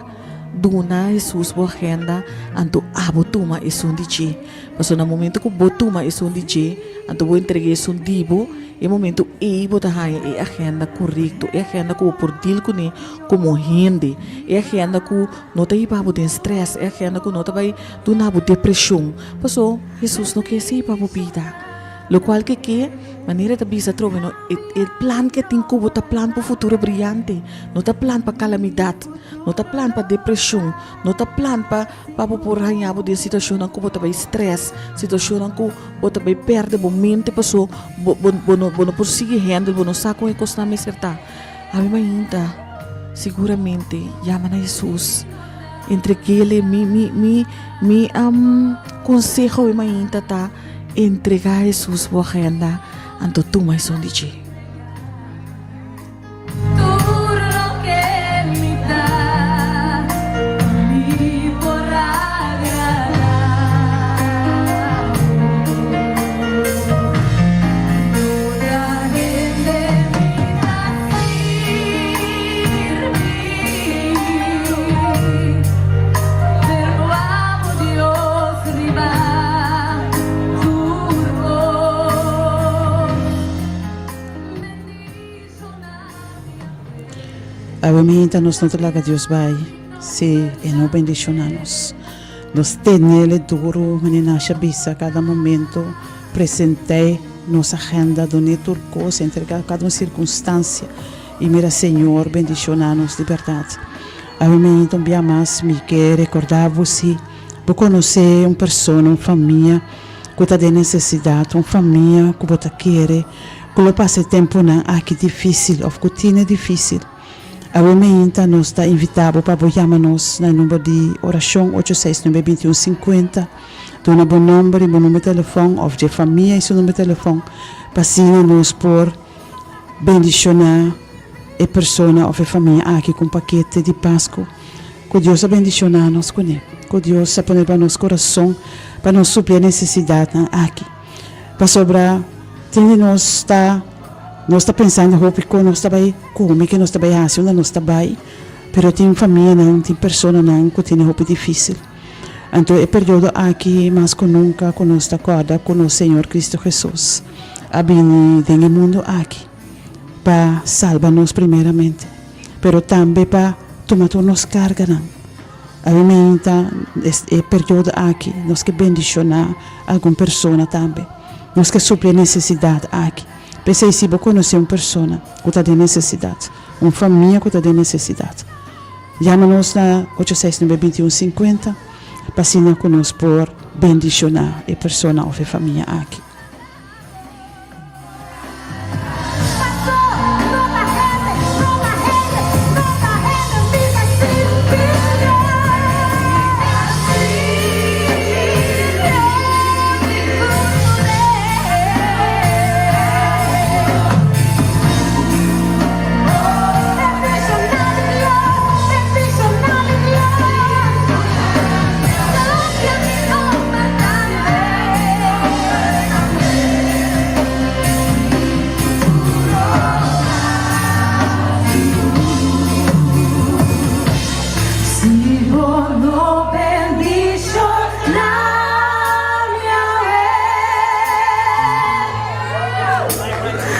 Duna Hesus bo agenda, anto abo tuma esun di dje. Pasobra na momento ku bo tuma esun di dje, anto bo entreg'é esun di bo, e momento ei bo ta haña e agenda korekto, e agenda ku bo por deal kuné komo hende, e agenda ku no ta hiba bo den strès, e agenda ku no ta bai duna bo depreshon. Paso Hesus no ke esei pa bo bida. Lokual ke ke, manera e ta bisa atrobe no, e e plan ke tin ku bo ta plan pa un futuro briyante, no ta plan pa kalamidat, no ta plan pa depreshon, no ta plan pa pa bo por haña bo den situashonnan ku bo ta bai strès, situashonnan ku bo ta bai pèrdè bo mente paso bo bo bo no bo no por sigui hèndel, bo no sa kon e kosnan mester ta. Ami mainta siguramente yama na Hesus. Entregele mi mi mi mi conseho mi mainta ta entrega Hesus bo agenda anto tuma esun di dje. Tur loke mi ta pa mi por agrada bo. Otra hende mi ta sirbi. Awe mainta nos no ta laga Dios bai si e no bendiciona nos. Nos tenele duro manera Nasha bisa cada momento present'e nos agenda, dun'e tur cos, entrega cada un circunstancia. i mira Señor bendishoná nos di bèrdat. Awe mainta un bia mas mi ke rekordá bo si bo konosé un persona, un famia ku ta den nesesidat, un famia ku bo ta kere ku lo pasa e tempunan aki difísil òf ku tine difísil. Awe mainta nos ta invitá bo pa bo yama nos na e number di orashon ocho seis nuebe binti un sinkuenta. Duna bo nomber i bo number telefòn òf dje famia i su number telefòn pa asina nos por bendishoná e persona òf e famia aki ku un pakete di Pasku. Ku Dios a bendishoná nos kuné. Ku Dios a pone riba nos kurason pa nos supli e nesesidatnan aki. Pasobra tin di nos ta nos ta pensando hopi kon nos ta bai kome, ke nos ta bai hasi, unda nos ta bai, pero tin famianan, tin personanan ku tene hopi difísil. Anto e periodo aki mas ku nunka ku nos ta kòrda ku nos Señor Cristo Hesus a bini den e mundu aki pa salba nos primeramente, pero tambe pa tuma tur nos karganan. Awe meinta e periodo aki nos ke bendishoná algun persona tambe. Nos ke supli e nesesidat aki. P'esei si bo konosé un persona ku ta den nesesidat, un famia ku ta den nesesidat, Yama nos na ocho seis nuebe binti un sinkuenta pa asina ku nos por bendishoná e persona òf e famia aki.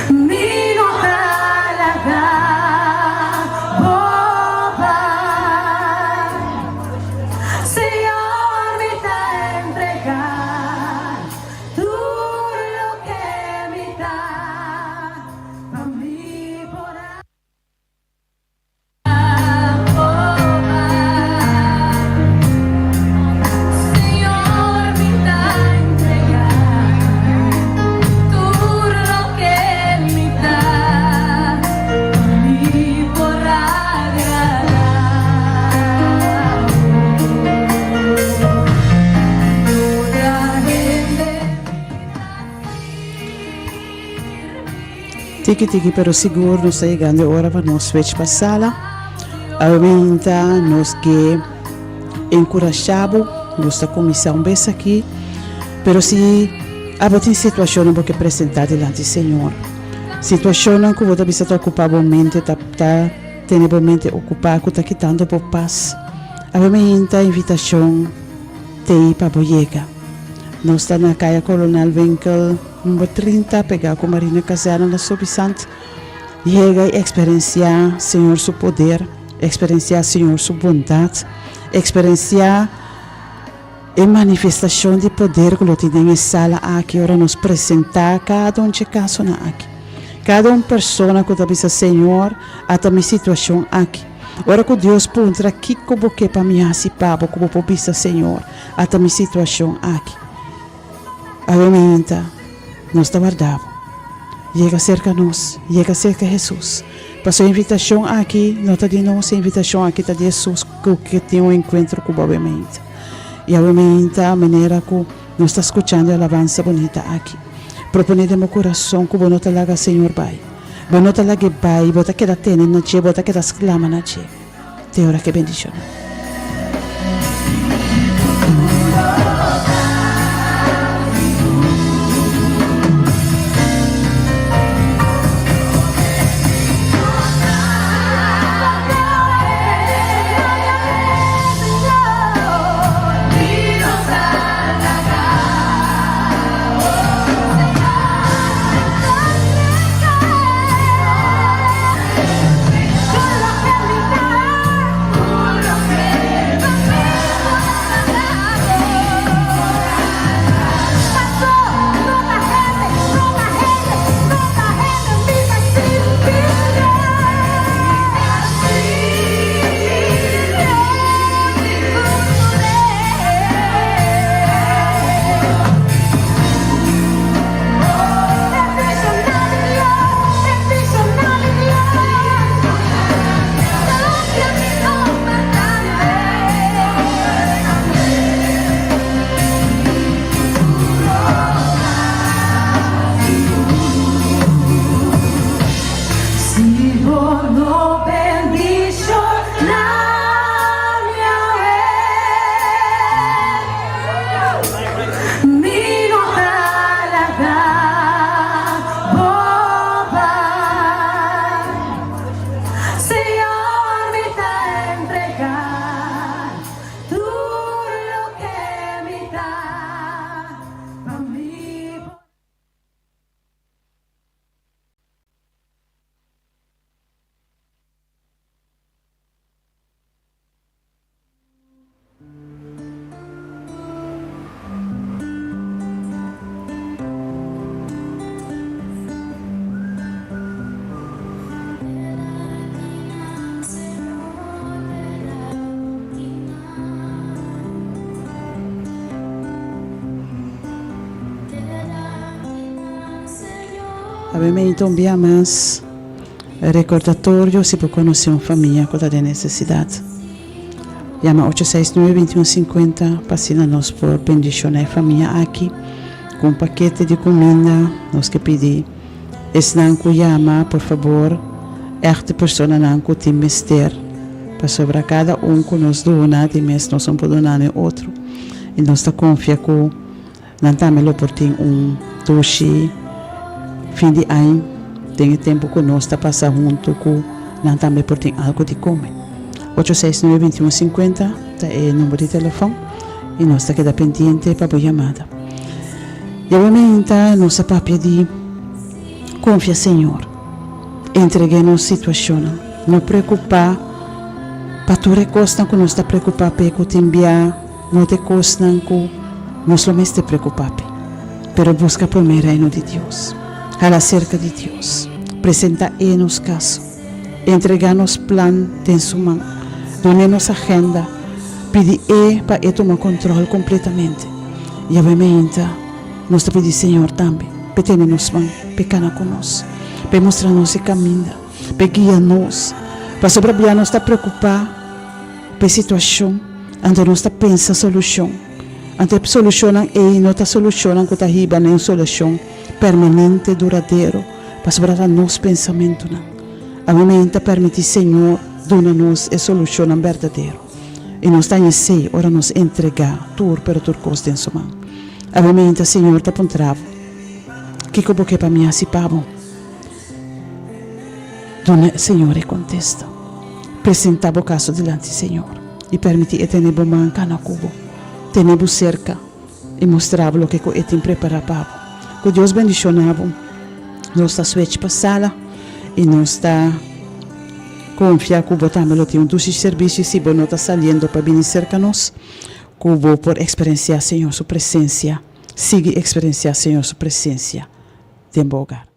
Mi no ta laga bo bai. Señor mi ta entrega tur loke mi ta pa mi por a. Tiki tiki pero sigur nos ta yegando e ora pa nos switch pa sala. Awinta nos ke enkurashá bo, nos ta kuminsá un bes aki, pero si abo tin situashonnan bo ke presentá dilanti Señor, situashonnan ku bo ta bisa ta okupá bo mente, ta ta tene bo mente okupá, ku ta kitando bo pas, awe mainta invitashon t'ei pa bo yega. Nos ta na Kaya Kolonel Winkel. Number 30, pegá ku Marina Kazerna na Suffisant. Yega i eksperensiá Señor su poder, eksperensiá Señor su bondat, eksperensiá e manifestashon di poder ku lo tin den e sala aki ora nos presentá kada un dje kasonan aki. Kada un persona ku ta bisa, Señor, ata mi situashon aki. Ora ku Dios puntra kiko bo ke pa mi hasi pa bo, ku bo por bisa, Señor, ata mi situashon aki. Awe mainta nos ta warda bo. Yega serka nos, yega serka Hesus. Pasobra e invitashon aki no ta di nos, e invitashon aki ta di Hesus ku ke tin un enkuentro ku bo awe mainta. I awe mainta manera ku nos ta skuchando e alabansa bunita aki, proponé den bo kurason ku bo no ta laga Señor bai. Bo no ta lag'é bai, bo ta keda tene na dje, bo ta keda sklama na dje. Te ora ke bendiciona. Awe meinta un bia mas recordatorio si bo conoce un famia cu ta den necesidad. Yama ocho seis nuebe binti un sinkuenta pa asina nos por bendiciona e famia aki cu un pakete di cuminda. Nos ke pidi esnan cu yama por fabor echt e personanan cu tin mester pasobra cada un cu nos duna di mes nos no por duna na e otro y nos ta confia cu Nan tambe lo por tin un dushi fin di aña den e tempu ku nos ta pasa huntu ku nan tambe por tin algu di kome. Ocho seis nuebe binti un sinkuenta ta e number di telefòn i nos ta keda pendiente pa bo yamada. Djawe meinta nos a papia di konfia Señor, entreg'é nos situashonnan, no preokupá pa tur e kosnan ku nos ta preokupá p'e ku tin bia. No ta e kosnan ku nos lo mester preokupá p'e, pero buska promé Reino di Dios. Hala serka di Dios, presentá E nos kaso, entregá nos plan den Su man, dun'E nos agenda, pidi E pa E tuma kontròl kompletamente. Yahweh meinta, nos ta pidi Señor tambe p'e tene nos man, p'e kana ku nos, p'e mustra nos e kaminda, p'e guia nos, pasobra bia nos ta preokupá p'e situashon. Anto nos ta pensa solushon. Anto e solushonnan ei no ta solushonnan ku ta hiba na un solushon permanente, duradero, pasobra ta nos pensamentunan. Awe men ta permití Señor duna nos e solushonnan berdadero. I nos ta haña esei ora nos entregá tur pero tur kos den Su man. Awe men ta Señor ta puntra bo, Kiko bo ke pa mi hasi pa bo? Duna e Señor e kontesta. Presentá bo kaso dilanti Señor i permití E tene bo man kana ku bo, tene bo serka i mustra bo loke ku E tin prepará pa bo. Ku Dios bendishoná bo. Nos ta switch pa sala i nos ta konfia ku bo tambe lo tin un dushi servisio i si bo no ta saliendo pa bini serka nos, ku bo por eksperensiá Señor su presensia. Sigui eksperensiá Señor su presensia den bo hogar.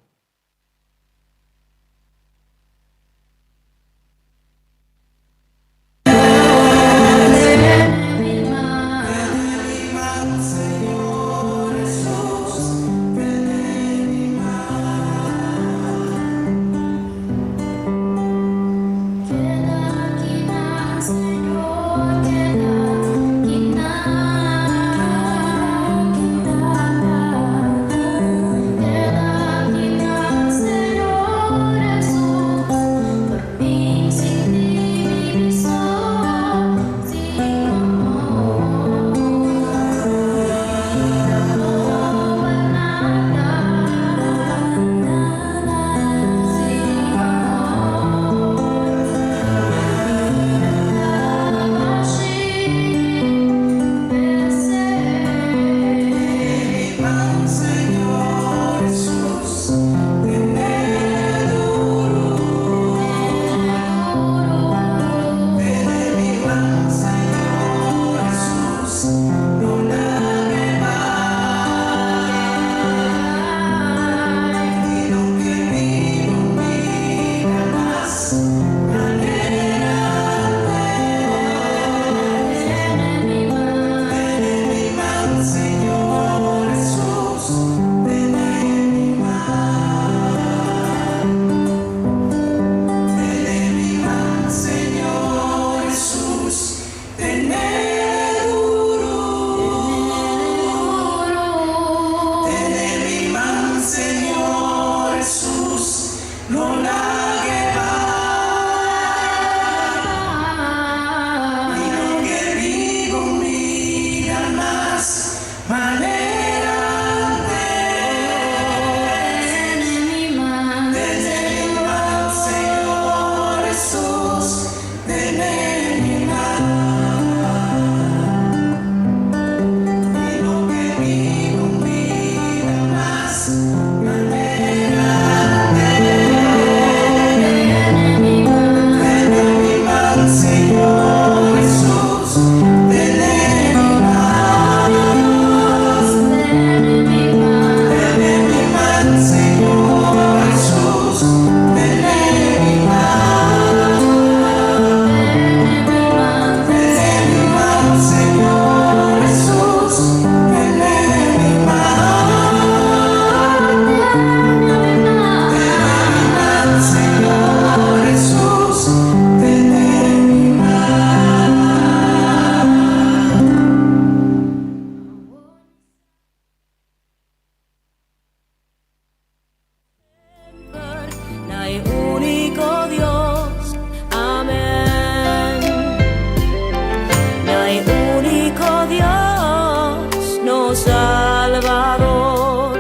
Salvador,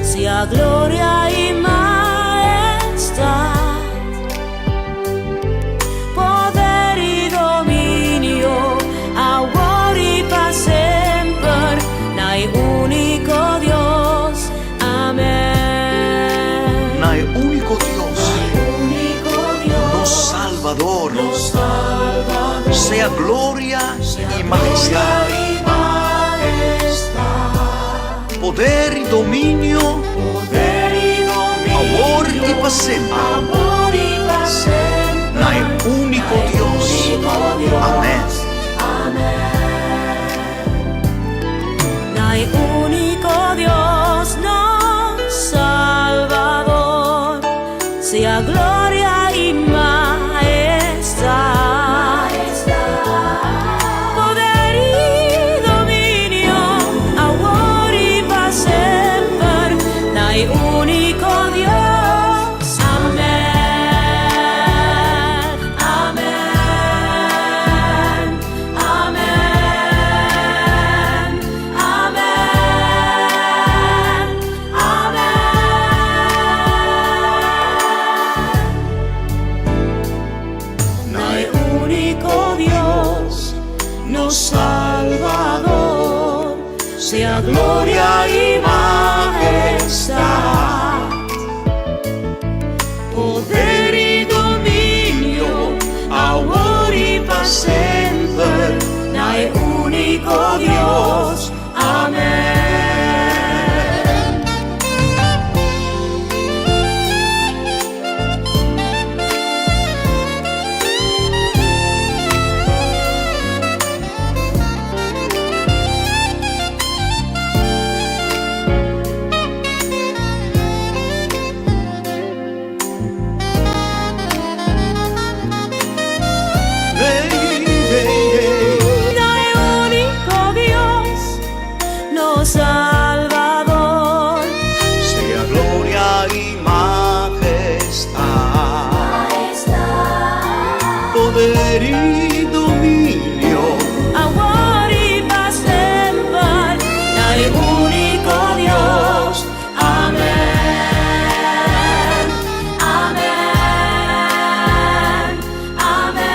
sea gloria y majestad, poder y dominio, awor y pa semper, na e úniko Dios. Amèn. Na e úniko Dios, Úniko Dios, nos Salbador, nos Salbador, sea gloria i mahestat, y majestad, poder i dominio, poder i dominio, awor i pa semper. Awor i pa semper, Na e úniko Dios. Úniko Dios. Amèn. Amèn. Na e úniko Dios, nos Salbador, sea gloria i majestad, poder i dominio, awor i pa semper, na e úniko Dios. Amèn. Amèn. Amèn. Amèn. Amèn. Na e úniko Dios, nos Salbador, sea gloria i majestad, poder i dominio, awor i pa semper, na e úniko Dios. Amèn. Hey, hey, hey. Na e úniko Dios, nos Salbador, Sea gloria i majestad, poder i dominio, awor i pa semper, na e úniko Dios. Amèn. Amèn. Amèn.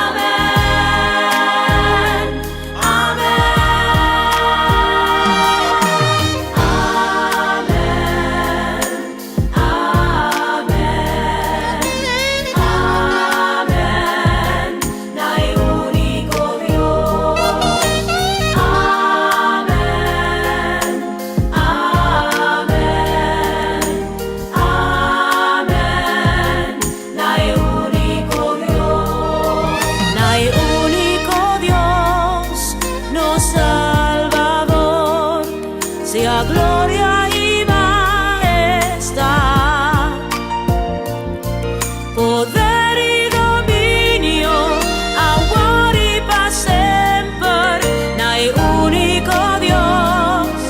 Amèn. Amèn. Amèn. Amèn. Amèn. Na e úniko Dios. Amèn. Amèn. Amèn. Na e úniko Dios. Na e úniko Dios, nos Salbador, sea gloria i majestad, poder i dominio, awor i pa semper, na e úniko Dios,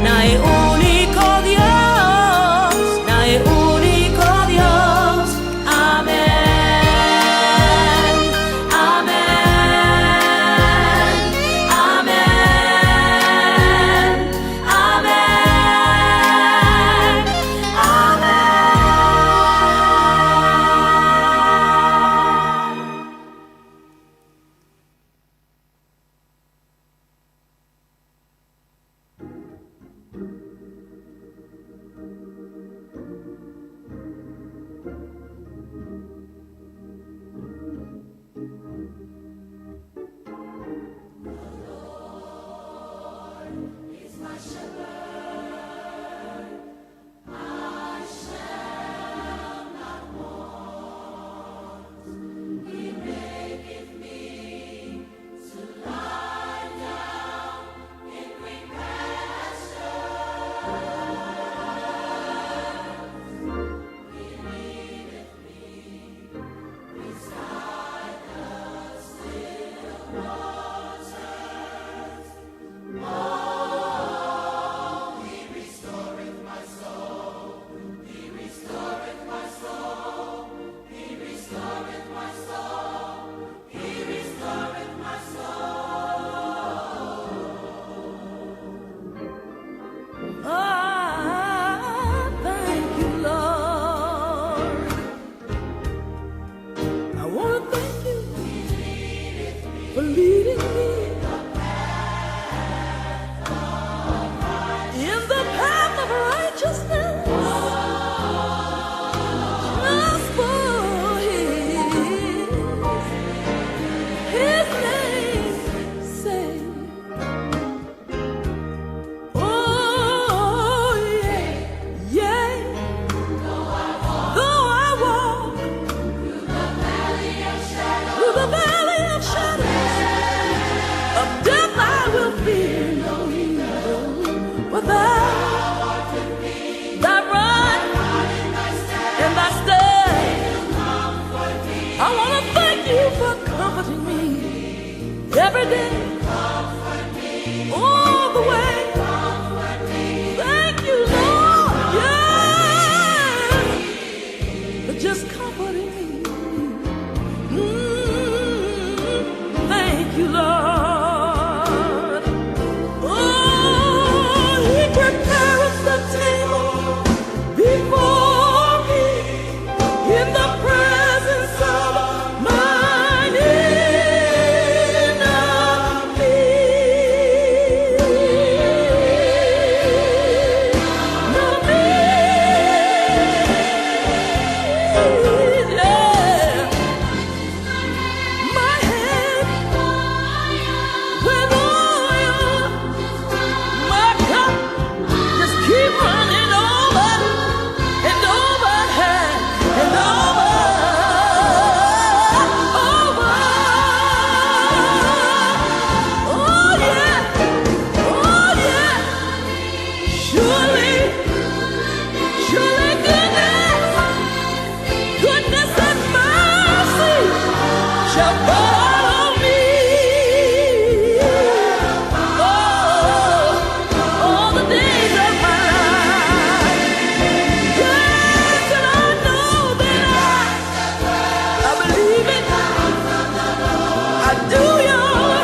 na e úniko Dios, na e úniko Dios. Amèn. Amèn. Amèn. Amèn. Amèn. Without thy rod and thy staff. I want to thank you for comforting me every day, all the way. Thank you, Lord, yeah, for just comforting me. Thank you, Lord. Oh, He prepareth the table before me in the presence of mine enemies. Yeah. My head with oil, my cup just keep running over and over and over, over. Oh yeah, oh yeah. Surely, surely goodness, goodness and mercy shall follow me. Oh, all the days of my life. Yes, and I know that I believe it. I do, y'all.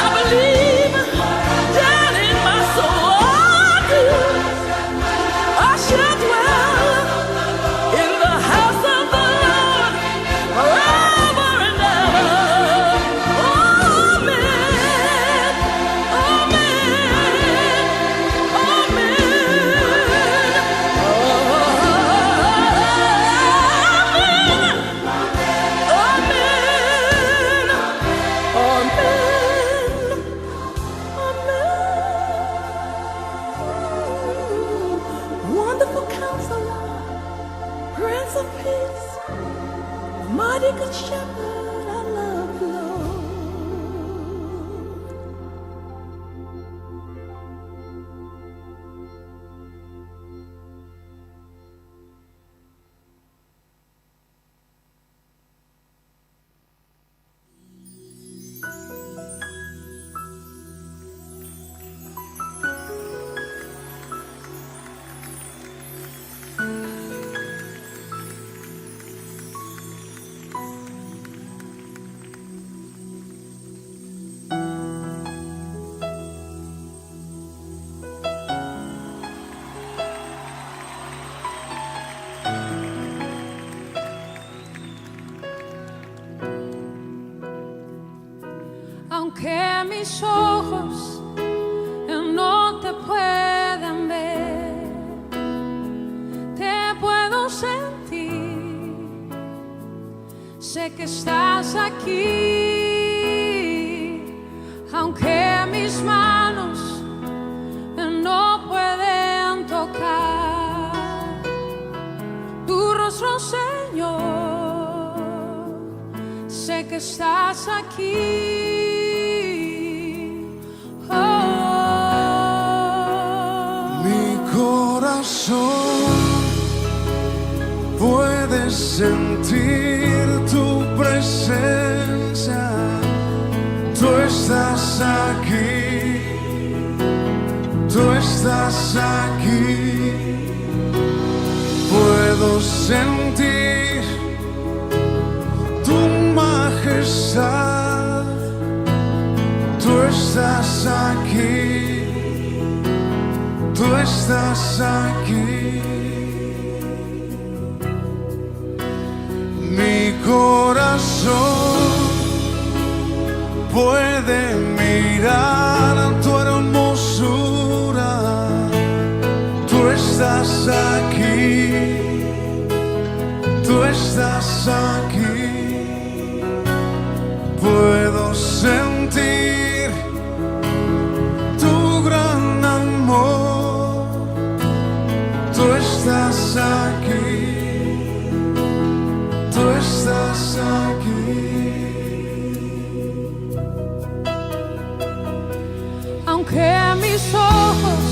I believe down in my soul. I do. I shall dwell in the house of the Lord forever and ever. Amen. Amen. Amen. Amen. Amen. Amen. Wonderful counselor, Prince of Peace, mighty good shepherd, I love you, Lord. Aunque mis ojos no te puedan ver, te puedo sentir. Sé que estás aquí, aunque mis manos no pueden tocar tu rostro, Señor. Sé que estás aquí. Oh. Mi corazón puede sentir tu presencia. Tú estás aquí, tú estás aquí. Puedo sentir tu majestad. Tú estás aquí, tú estás aquí. Mi corazón puede mirar tu hermosura. Tú estás aquí, tú estás aquí. Puedo sentir tu gran amor. Tú estás aquí, tú estás aquí. Aunque mis ojos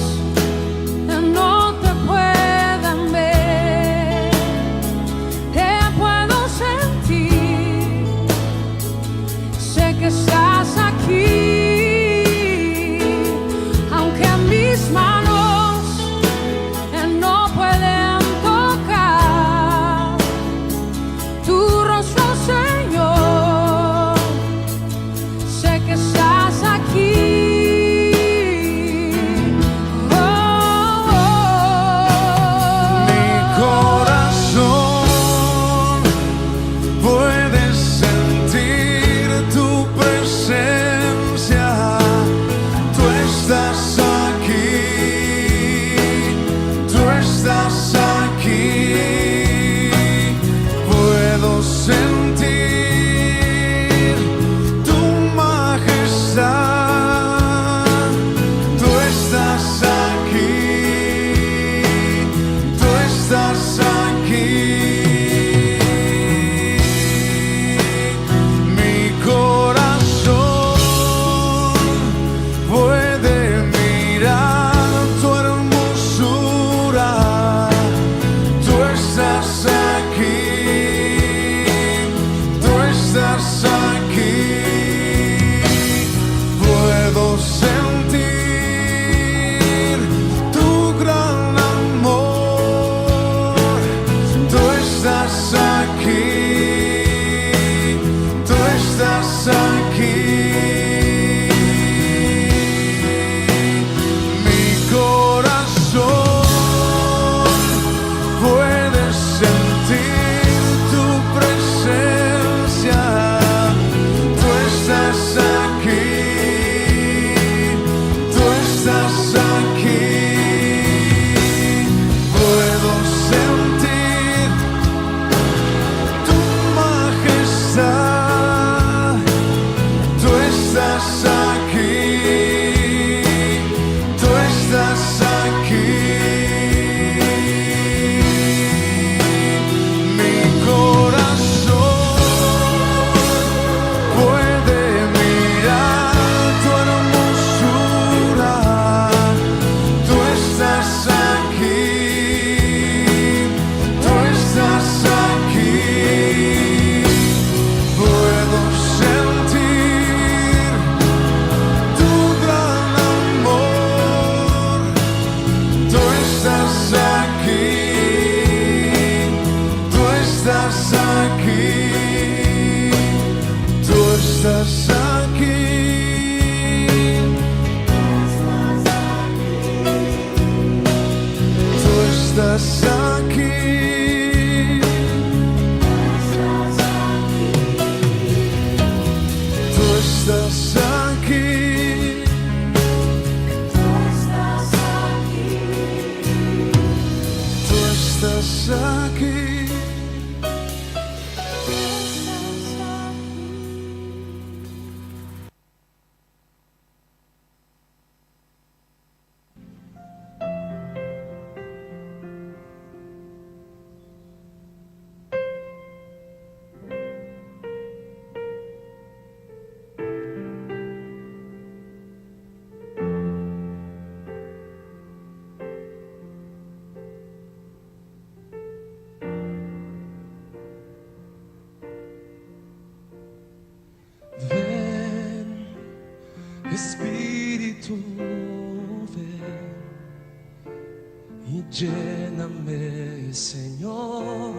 Lléname, Señor,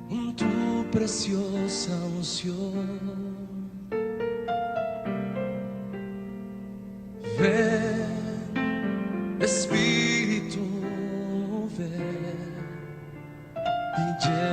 con tu preciosa unción. Ven, Espíritu, ven y.